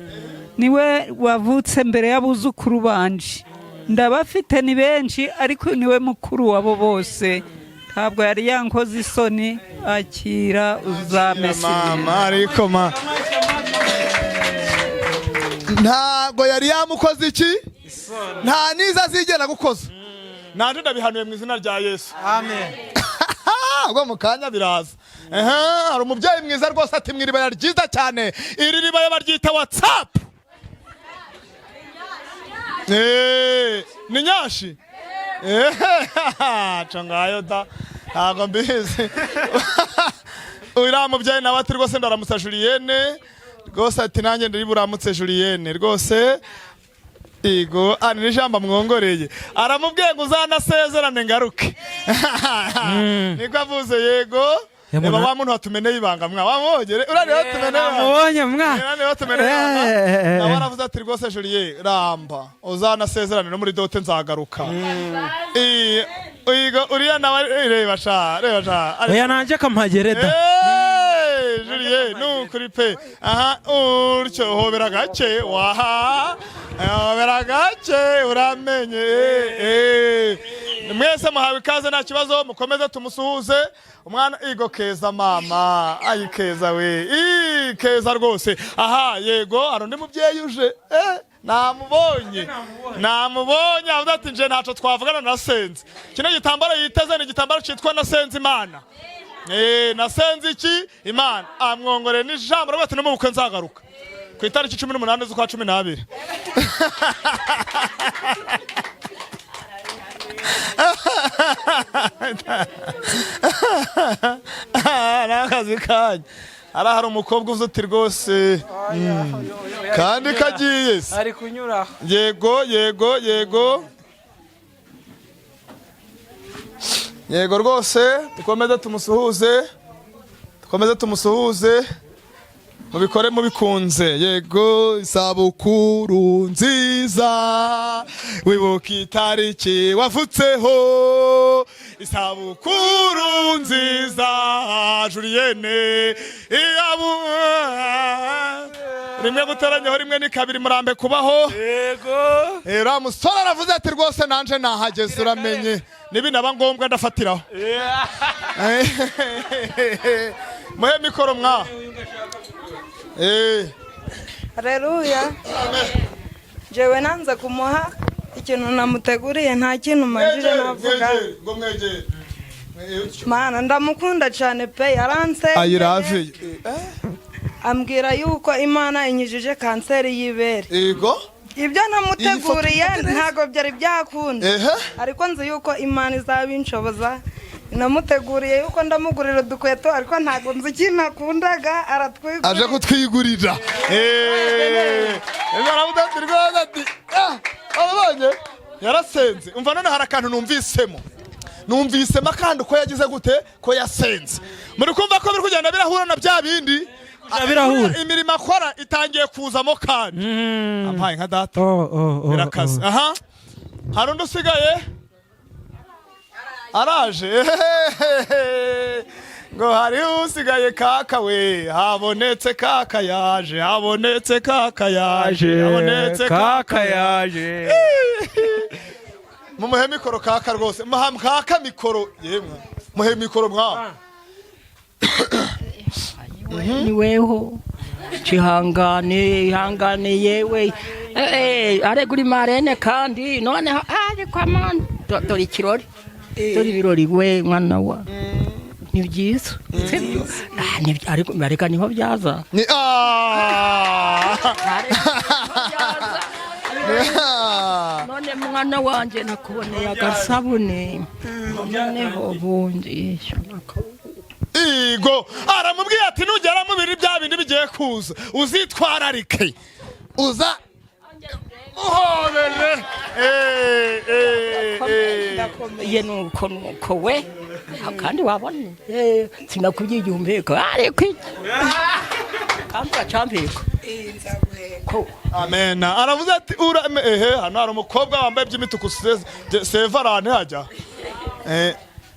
niwe wavutse mbere y'abuzukuru banje. Ndabafite ni benshi, ariko niwe mukuru wabo bose. Ntabwo yari yankoze isoni. Akira uzamesa. Mama, ariko ma Ntabwo yari yamukoze iki, nta niza azigera gukoza. Nanjye ndabihanuye mu izina rya Yesu. Amen. Ubwo mu kanya biraza. Ehe, hari umubyeyi mwiza rwose ati mu iribaya ryiza cyane, iri ribaya baryita WhatsApp. Ni nyashi. Ca ngayo da, ntabwo mbizi. Uriya mubyeyi nawe ati rwose ndaramutsa Julienne rwose, ati nanjye ndiri buramutse Julienne rwose. Igo ani n'ijambo amwongoreye, aramubwiye ngo uzanasezerane ngaruke, niko avuze. Yego, reba wa muntu watumeneye ibanga mwa, wamwogere uriya watumeneye ibanga. Namubonye mwa. Uriya watumeneye ibanga nawe aravuze ati rwose Julie ramba, uzanasezerane no muri dot nzagaruka. Igo uriya nawe, reba sha, reba sha. Oya, nanje kampagere da. Julie nukuri pe. Aha, utyo hobera gake, waha hobera gake, uramenye. Mwese muhawe ikaze, nta kibazo, mukomeze tumusuhuze umwana. Igo keza mama, ayi keza we, ii keza rwose. Aha, yego, hari undi mubyeyi uje, namubonye, namubonye, avuga ati nje ntaco twavugana nasenze. Kino gitambaro yiteze ni igitambaro cyitwa nasenze Imana. Nasenze iki? Imana. Amwongore n'ijambo rwose, no mu bukwe nzagaruka ku itariki 18 z'ukwa 12. Ni akazi kanyu. Hariya hari umukobwa uvuze uti rwose kandi kagiye se. Ari kunyuraho. Yego, yego, yego, yego rwose, dukomeze tumusuhuze, dukomeze tumusuhuze, mubikore mubikunze. Yego, isabukuru nziza, wibuka itariki wavutseho, isabukuru nziza Julienne. Iyabu rimwe guteranyaho rimwe ni kabiri, murambe kubaho. Yego. Uriya musore aravuze ati rwose nanje nahageze, uramenye nibinaba ngombwa ndafatiraho. Muhe mikoro mwa. Haleluya. Jewe nanze kumuha ikintu namuteguriye, nta kintu manjije navuga. Ngo mwegere. Mana, ndamukunda cyane pe, yaranse Ayirave. ambwira yuko Imana inyujije kanseri y'ibere. Yego. Ibyo namuteguriye ntabwo byari byakunda, Ehe. ariko nzi yuko Imana izabinshoboza. Namuteguriye yuko ndamugurira udukweto, ariko ntabwo nzi ikintu akundaga, aratwigurira. Aje kutwigurira. Baravuga ati rwose ati ah, ababonye yarasenze. Umva, none hari akantu numvisemo akandi ko yagize gute, ko yasenze. Muri kumva ko biri kugenda birahura na bya bindi. Birahura. Imirimo akora itangiye kuzamo, kandi ampaye nka data birakaze. Aha hari undi usigaye araje ngo hari usigaye. Kaka we, habonetse kaka yaje, habonetse kaka yaje, habonetse. Kaka yaje. Mumuhe mikoro kaka rwose, muha kaka mikoro. Yemwe, muhe mikoro mwa. Ni weho, cihangane, ihangane yewe. Arega uri marene, kandi noneho ariko amana, dore ikirori, dore ibirori we mwana wa, ni byiza sibyo? Ah, ariko ariko niho byaza. Ni ah. None mwana wanje, nakuboneye agasabune, noneho bundi. Igo aramubwiye ati nugera mu biri bya bindi bigiye kuza, uzitwararike, uza muhobere. Ye, nuko nuko we. Ah, kandi wabona sinakubwiye igihe umpeka, ariko iki kandi uracampeka ko. Amen. Aravuze ati ura ehe, hano hari umukobwa wambaye iby'imituku, sevarane hajya.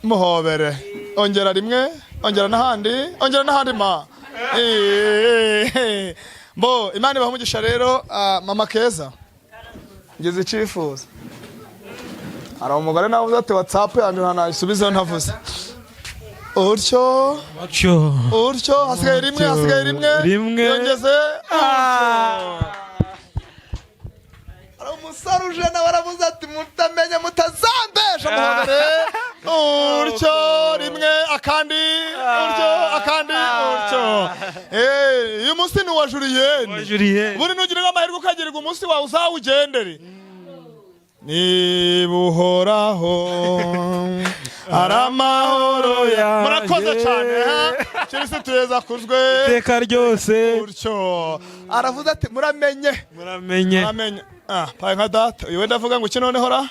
Muhobere, ongera rimwe, ongera n'ahandi, ongera n'ahandi ma. Bo Imana ibaha umugisha rero. Ah, mama Keza, ngeze icyifuzo. Hari umugore nawe uvuze ati WhatsApp yanjye ntanayisubizeho ntavuze utyo. Utyo. Utyo, hasigaye rimwe, hasigaye rimwe. Rimwe. Yongeze. Hari umusore uje nawe aravuze ati mutamenye mutazambesha. Muhobere utyo rimwe, akandi utyo, akandi utyo. Uyu munsi ni uwa Juliyeni. Juliyeni. Buri nugira amahirwe ukagirirwa umunsi wawe, uzawugendere niba Uhoraho ari amahoro yanjye. Murakoze cyane ha? Kirisitu yeza akuzwe iteka ryose. Utyo aravuze ati muramenye. Muramenye. Muramenye. Ah, paye nka data uyu wenda avuga ngo iki noneho ra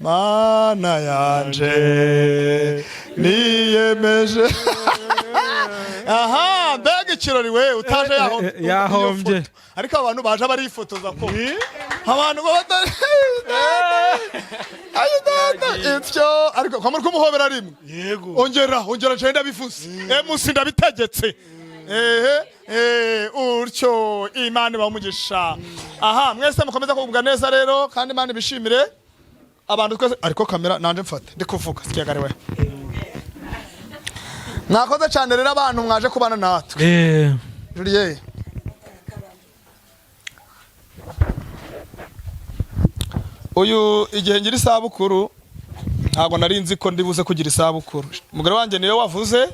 mana yanje niyemeje. Aha mbega ikirori we, utaje Yahombye. Ariko abantu baje barifotoza ko abantu ngo batari ayo data ityo, ariko kwa muri kumuhobera rimwe. Yego. Ongera, ongera, nje ndabivuze, emusi ndabitegetse. Ehe, utyo Imana ibaha. Aha mwese mukomeza kugubwa neza rero, kandi Imana ibishimire abantu twese. Ariko kamera nanje mfate, ndi kuvuga sikiyagariwe. Mwakoze cyane rero abantu mwaje kubana natwe. Julie, uyu igihe ngira isabukuru ntabwo nari nzi ko ndibuze kugira isabukuru. Umugore wanjye niwe wavuze,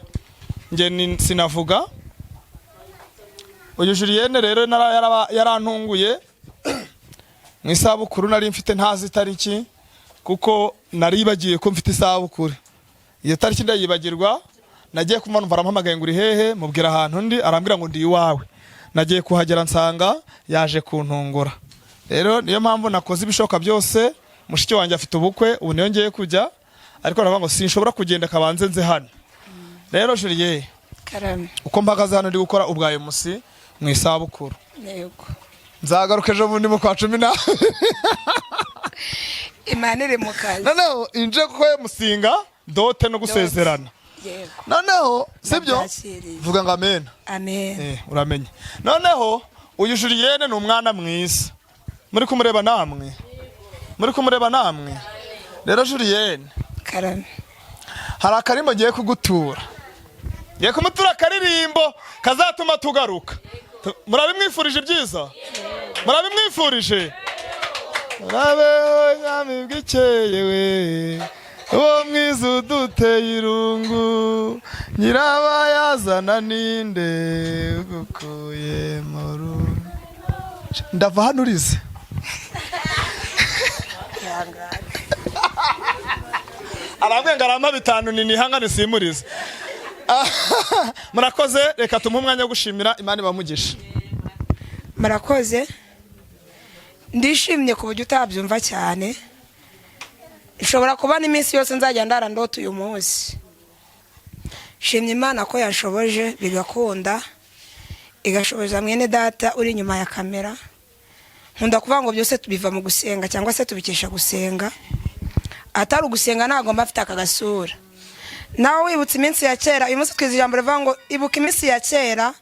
njye sinavuga. Uyu Julienne rero yarantunguye mu isabukuru nari mfite ntazi itariki, kuko naribagiye ko mfite isabukuru. Iyo tariki ndayibagirwa. Nagiye kumva numva arampamagaye ngo uri hehe? Mubwira ahantu ndi, arambwira ngo ndi iwawe. Nagiye kuhagera nsanga yaje kuntungura. Rero niyo mpamvu nakoze ibishoboka byose. Mushiki wanjye afite ubukwe ubu, niyo ngiye kujya, ariko aravuga ngo sinshobora kugenda kabanze nze hano. Rero Julie, Karame. uko mpagaze hano ndi gukora ubwa musi mu isabukuru, Yego. nzagaruka ejo bundi mu kwa 12. Imana iri mu kazi. Noneho inje kwe musinga dote no gusezerana. Yego. Noneho sibyo? Ndabyakiriye. Vuga ngo amen. Amen. Uramenye noneho uyu Julienne ni umwana mwiza, muri kumureba namwe, muri kumureba namwe. Rero Julienne, Karame. hari akarimo ngiye kugutura. Ngiye kumutura akaririmbo kazatuma tugaruka. Murabimwifurije ibyiza, murabimwifurije. Murabeho nyamibwa ikeye we, uwo mwiza uduteye irungu, nyirabayazana ninde ugukuye mu rugo. Ndava hano urize. Arambwiye ngo arampa 5 ni nihangane simurize. Murakoze, reka tumuhe umwanya wo gushimira. Imana ibamugisha. Murakoze, ndishimye ku buryo utabyumva cyane. Nshobora kuba n'iminsi yose nzajya ndara ndota uyu munsi. Shimye Imana ko yanshoboje bigakunda, igashoboza mwene data uri inyuma ya kamera. Nkunda kuvuga ngo byose tubiva mu gusenga cyangwa se tubikesha gusenga. Atari ugusenga ntabwo mba afite aka gasura. Nawe wibutse iminsi ya kera, uyu munsi twize ijambo rivuga ngo ibuka iminsi ya kera,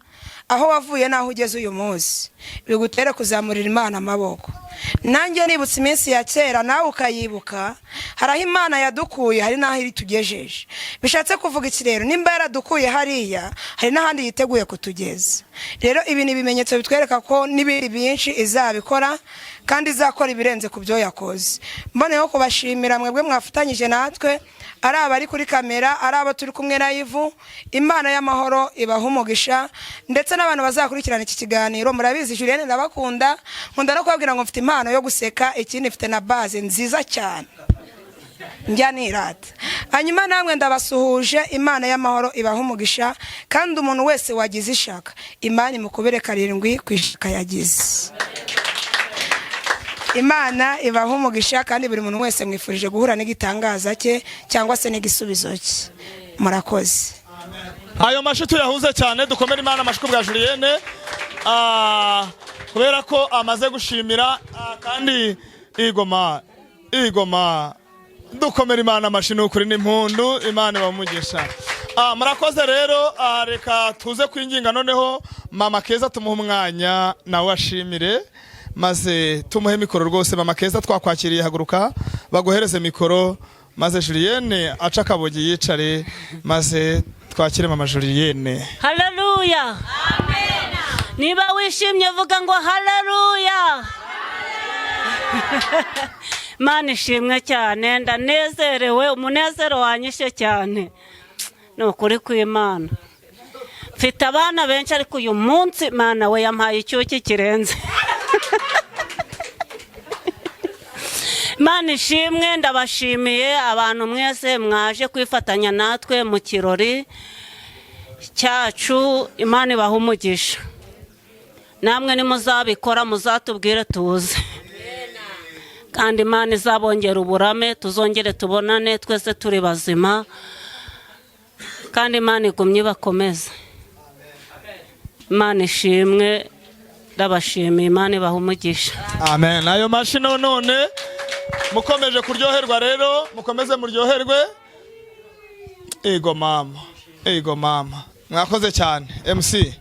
aho wavuye n'aho ugeze uyu munsi, bigutere kuzamurira Imana amaboko. Nanjye nibutse iminsi ya kera, nawe ukayibuka, hari aho Imana yadukuye, hari n'aho itugejeje. Bishatse kuvuga iki rero? Nimba yaradukuye hariya, hari n'ahandi yiteguye kutugeza. Rero ibi ni ibimenyetso bitwereka ko n'ibindi byinshi izabikora, kandi izakora ibirenze ku byo yakoze. Mboneyeho kubashimira mwebwe mwafatanyije natwe, ari abari kuri kamera, ari abo turi kumwe na Ivu. Imana y'amahoro ibaha umugisha, ndetse n'abantu bazakurikirana iki kiganiro. Murabizi Julienne ndabakunda, nkunda no kubabwira ngo mfite impano yo guseka, ikindi mfite na base nziza cyane njya nirata. Hanyuma namwe ndabasuhuje, Imana y'amahoro ibaha umugisha, kandi umuntu wese wagize ishaka, Imana imukubere 7 ku ishaka yagize. Imana ibaha umugisha, kandi buri muntu wese mwifurije guhura n'igitangaza cye cyangwa se n'igisubizo cye. Murakoze. Ayo mashi tuyahuze cyane, dukomere Imana amashyi bwa Julienne, kubera ko amaze gushimira, kandi igoma igoma dukomere Imana amashyi n'ukuri n'impundu. Imana ibamugisha. Murakoze rero, reka tuze kwinginga noneho Mama Keza tumuhe umwanya nawe ashimire, maze tumuhe mikoro rwose. Mama Keza twakwakiriye, haguruka baguhereze mikoro, maze Julienne aca akabogi yicare, maze twakire Mama Julienne. Haleluya. Amen. Niba wishimye vuga ngo haleluya. Imana ishimwe cyane, ndanezerewe, umunezero wanyishe cyane. Ni ukuri kw'Imana. Mfite abana benshi ariko uyu munsi Imana we yampaye icyuki kirenze. Imana ishimwe, ndabashimiye abantu mwese mwaje kwifatanya natwe mu kirori cyacu. Imana ibahe umugisha. Namwe nimuzabikora muzatubwire tuze, kandi Imana izabongera uburame, tuzongere tubonane twese turi bazima, kandi Imana igumye ibakomeze. Imana ishimwe, ndabashimiye, Imana ibahe umugisha. Amen. Ayo mashi none mukomeje kuryoherwa rero, mukomeze muryoherwe. Ego mama, ego mama, mwakoze cyane. MC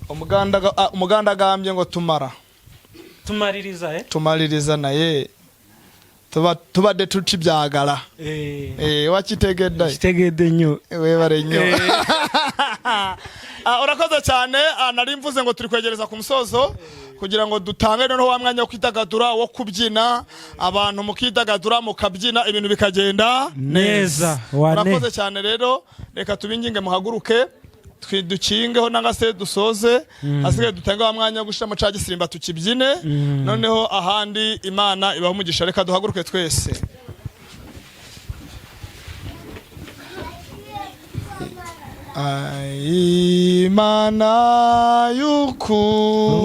umuganda agambye ngo tumara tumaririza tumaririza naye tuba de tuci byagala wakitegedde kitegedde nnyo webare nnyo. Urakoze cyane. Nari mvuze ngo turi kwegereza ku musozo kugira ngo dutange noneho wa mwanya wo kwidagadura, wo kubyina, abantu mukidagadura mukabyina, ibintu bikagenda neza. Urakoze cyane rero, reka tubinginge muhaguruke dukingeho nanga se dusoze, hasigaye dutange wa mwanya wo gushira mu ca gisimba tukibyine, noneho ahandi Imana ibahe umugisha. Reka duhaguruke twese. Imana y'ukuri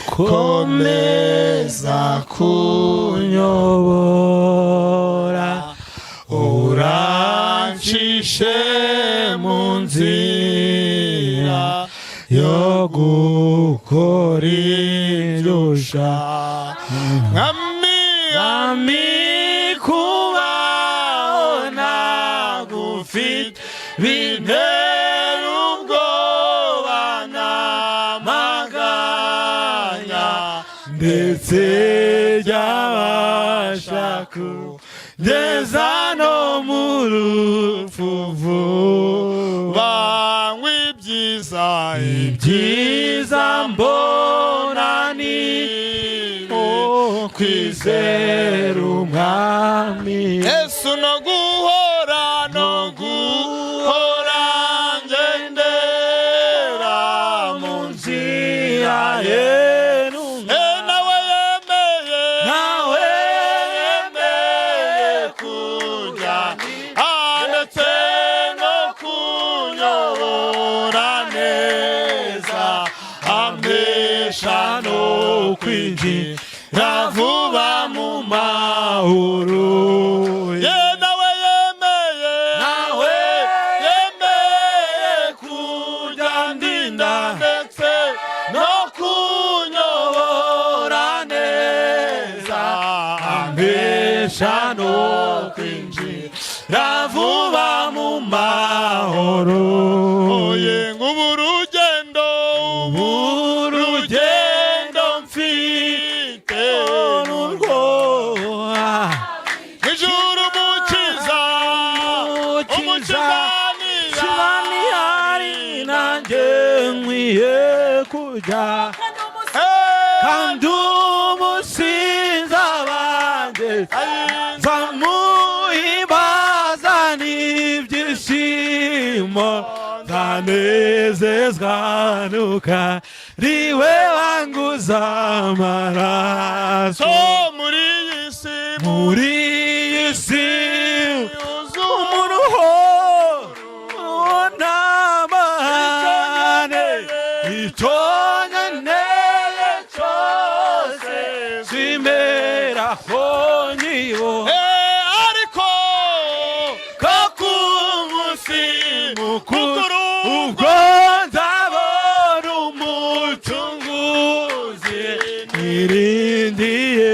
komeza kunyobora, urancishe mu nzira yo gukora ibyo ushaka. Mwami kubaho ntagufite bintera ubwoba n'amaganya, ndetse byabasha kugeza no mu rupfu. mbona, Ibyiza mbona ni kwizera Umwami Yesu, no guhora, no guhora ngendera mu nzira ye. Nawe yemeye, Nawe yemeye kujya ndetse no kunyobora neza, ampesha no kwinjira vuba mu mahoro. Ye nawe yemeye, Nawe yemeye kujya ndinda ndetse no kunyobora neza, ampesha no kwinjira vuba mu mahoro. Oye, ngubu urugendo, ubu Urugendo mfite nurwo ijuru umukiza, umukiza. Sinani nanjye nkwiye kujya, kandi umusinza banjye nzamuhimbaza n'ibyishimo, nzanezezwa nuko riwe wanguza amaraso. So muri iyi si, Muri iyi si umuruho n'amahane, icyo nkeneye cyose zimeraho nyibo. Ariko ko ku munsi mukuru ubwo nzabona Umucunguzi, niringiye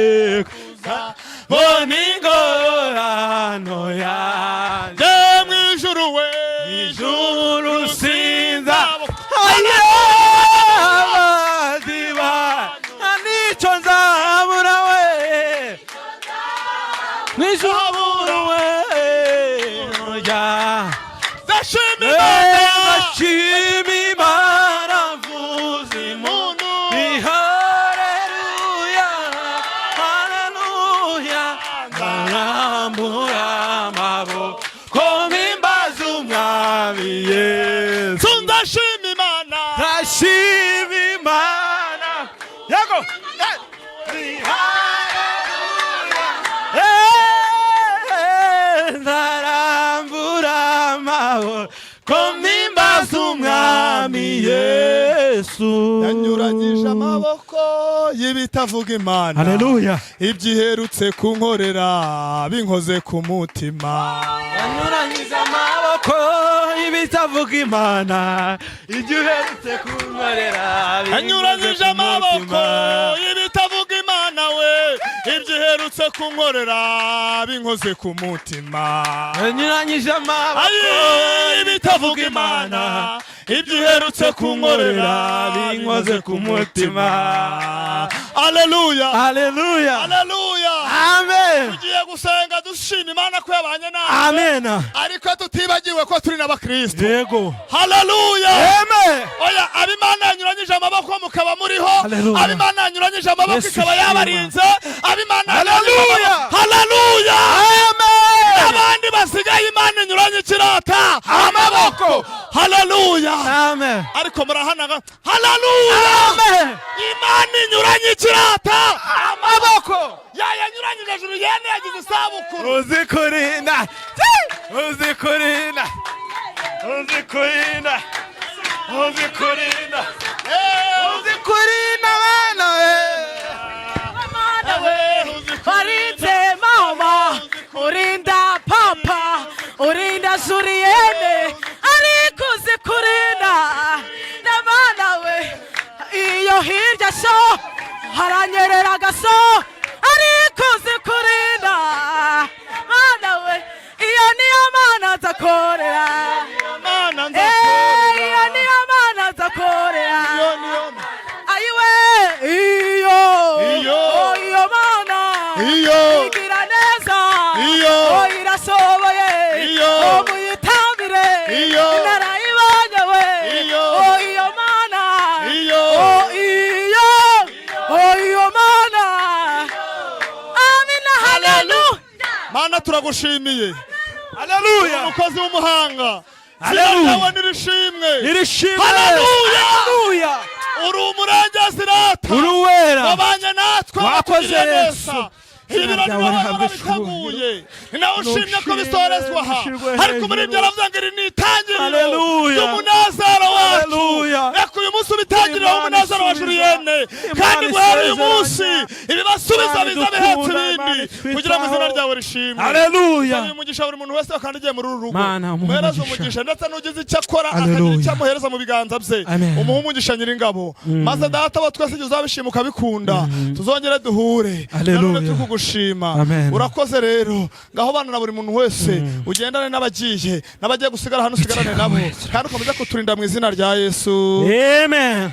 kuzabona ingororano yanjye. Mu ijuru we, Ijuru sinza abaziba, nicyo nzabura we, mwijuru we ya. Ndashima Imana. Ndashima Imana, mvuza impundu, ni haleluya, haleluya, ndarambura amaboko mpimbaza Umwami Yesu. Ndashima Imana. Ndashima Imana, yego. Ndarambura amaboko mpimbaza Umwami Yesu. Yanyuranyije amaboko y'ibitavuga Imana. Haleluya. Ibyo iherutse kunkorera binkoze ku mutima. Yanyuranyije amaboko y'ibitavuga Imana, ibyo uherutse kunkorera. Yanyuranyije amaboko y'ibitavuga Imana we, ibyo iherutse kunkorera binkoze ku mutima. Yanyuranyije amaboko y'ibitavuga Imana, ibyo iherutse kunkorera binkoze ku mutima. Aleluya. Haleluya. Aleluya. Amen. Tugiye gusenga dushima Imana ko yabanye natwe. Amen. Ariko tutibagiwe ko turi n'abakristo. Yego. Haleluya. Amen. Oya, abimana yanyuranyije amaboko mukaba muriho. Haleluya. Abimana yanyuranyije amaboko Yesu ikaba shima. yabarinze, abimana. Haleluya. Haleluya. Amen. Abandi basigaye, Imana inyuranye ikirata amaboko. Haleluya. Amen. Ariko murahanaga haleluya. Amen. Imana inyuranye ikirata amaboko. Yayanyuranyije. Juliyene yagize isabukuru. Uzi kurinda, uzi kurinda, uzi kurinda, uzi kurinda, uzi kurinda abana we. Warinze mama, urinda papa, urinda Juliyene, ariko uzi kurinda n'abana we. Iyo hirya so haranyereraga so, ariko uzi kurinda mana we. Iyo niyo Mana nzakorera. Iyo niyo Mana nzakorera. Ayiwe, iyo. Iyo. Oh, iyo Mana. Iyo. Igira neza. Iyo. Oh, irashoboye. Iyo. Oh, muyitambire. Iyo. Narayibonye we. Iyo. Oh, iyo. turagushimiye. Haleluya. Umukozi w'umuhanga. Haleluya. Izina ryawe nirishimwe. Nirishimwe. Haleluya. Haleluya. Uri umurengezi rata. Uri uwera. Wabanye natwe. Wakoze watugiriye Yesu. neza. Ibirori Izina ryawe wowe rihabwe warabiteguye. Ni nawe ushimye ko Nushimwe, bisorezwa aha. bishirwe Ariko muri ibyo hejuru. aravuga ngo iri ni itangiriro Haleluya. ry'umunezero wacu. Haleluya. Reka uyu munsi ubitangiriro Imana w'umunezero wa isubiza. Julienne. Kandi Imana guhera uyu isezeranya. munsi ibibasubiza Imana biza bihetse idukunda, ibindi Imana kugira ngo izina itwitaho. ryawe rishimwe. Haleluya. Nsaba umugisha buri muntu wese wakandagiye muri uru rugo. Mana, umuhe Muhereze umugisha. umugisha ndetse n'ugize icyo akora akagira Haleluya. icyo amuhereza mu biganza bye. Amen. Umuhe umugisha nyiringabo. Maze data wa twese igihe uzabishima ukabikunda tuzongere duhure. Haleluya. Nanone turi kugushima. Amen. Urakoze rero. Ngaho bana na buri muntu wese ugendane n'abagiye n'abagiye gusigara hano usigarane nabo kandi ukomeze kuturinda mu izina rya Yesu. Amen.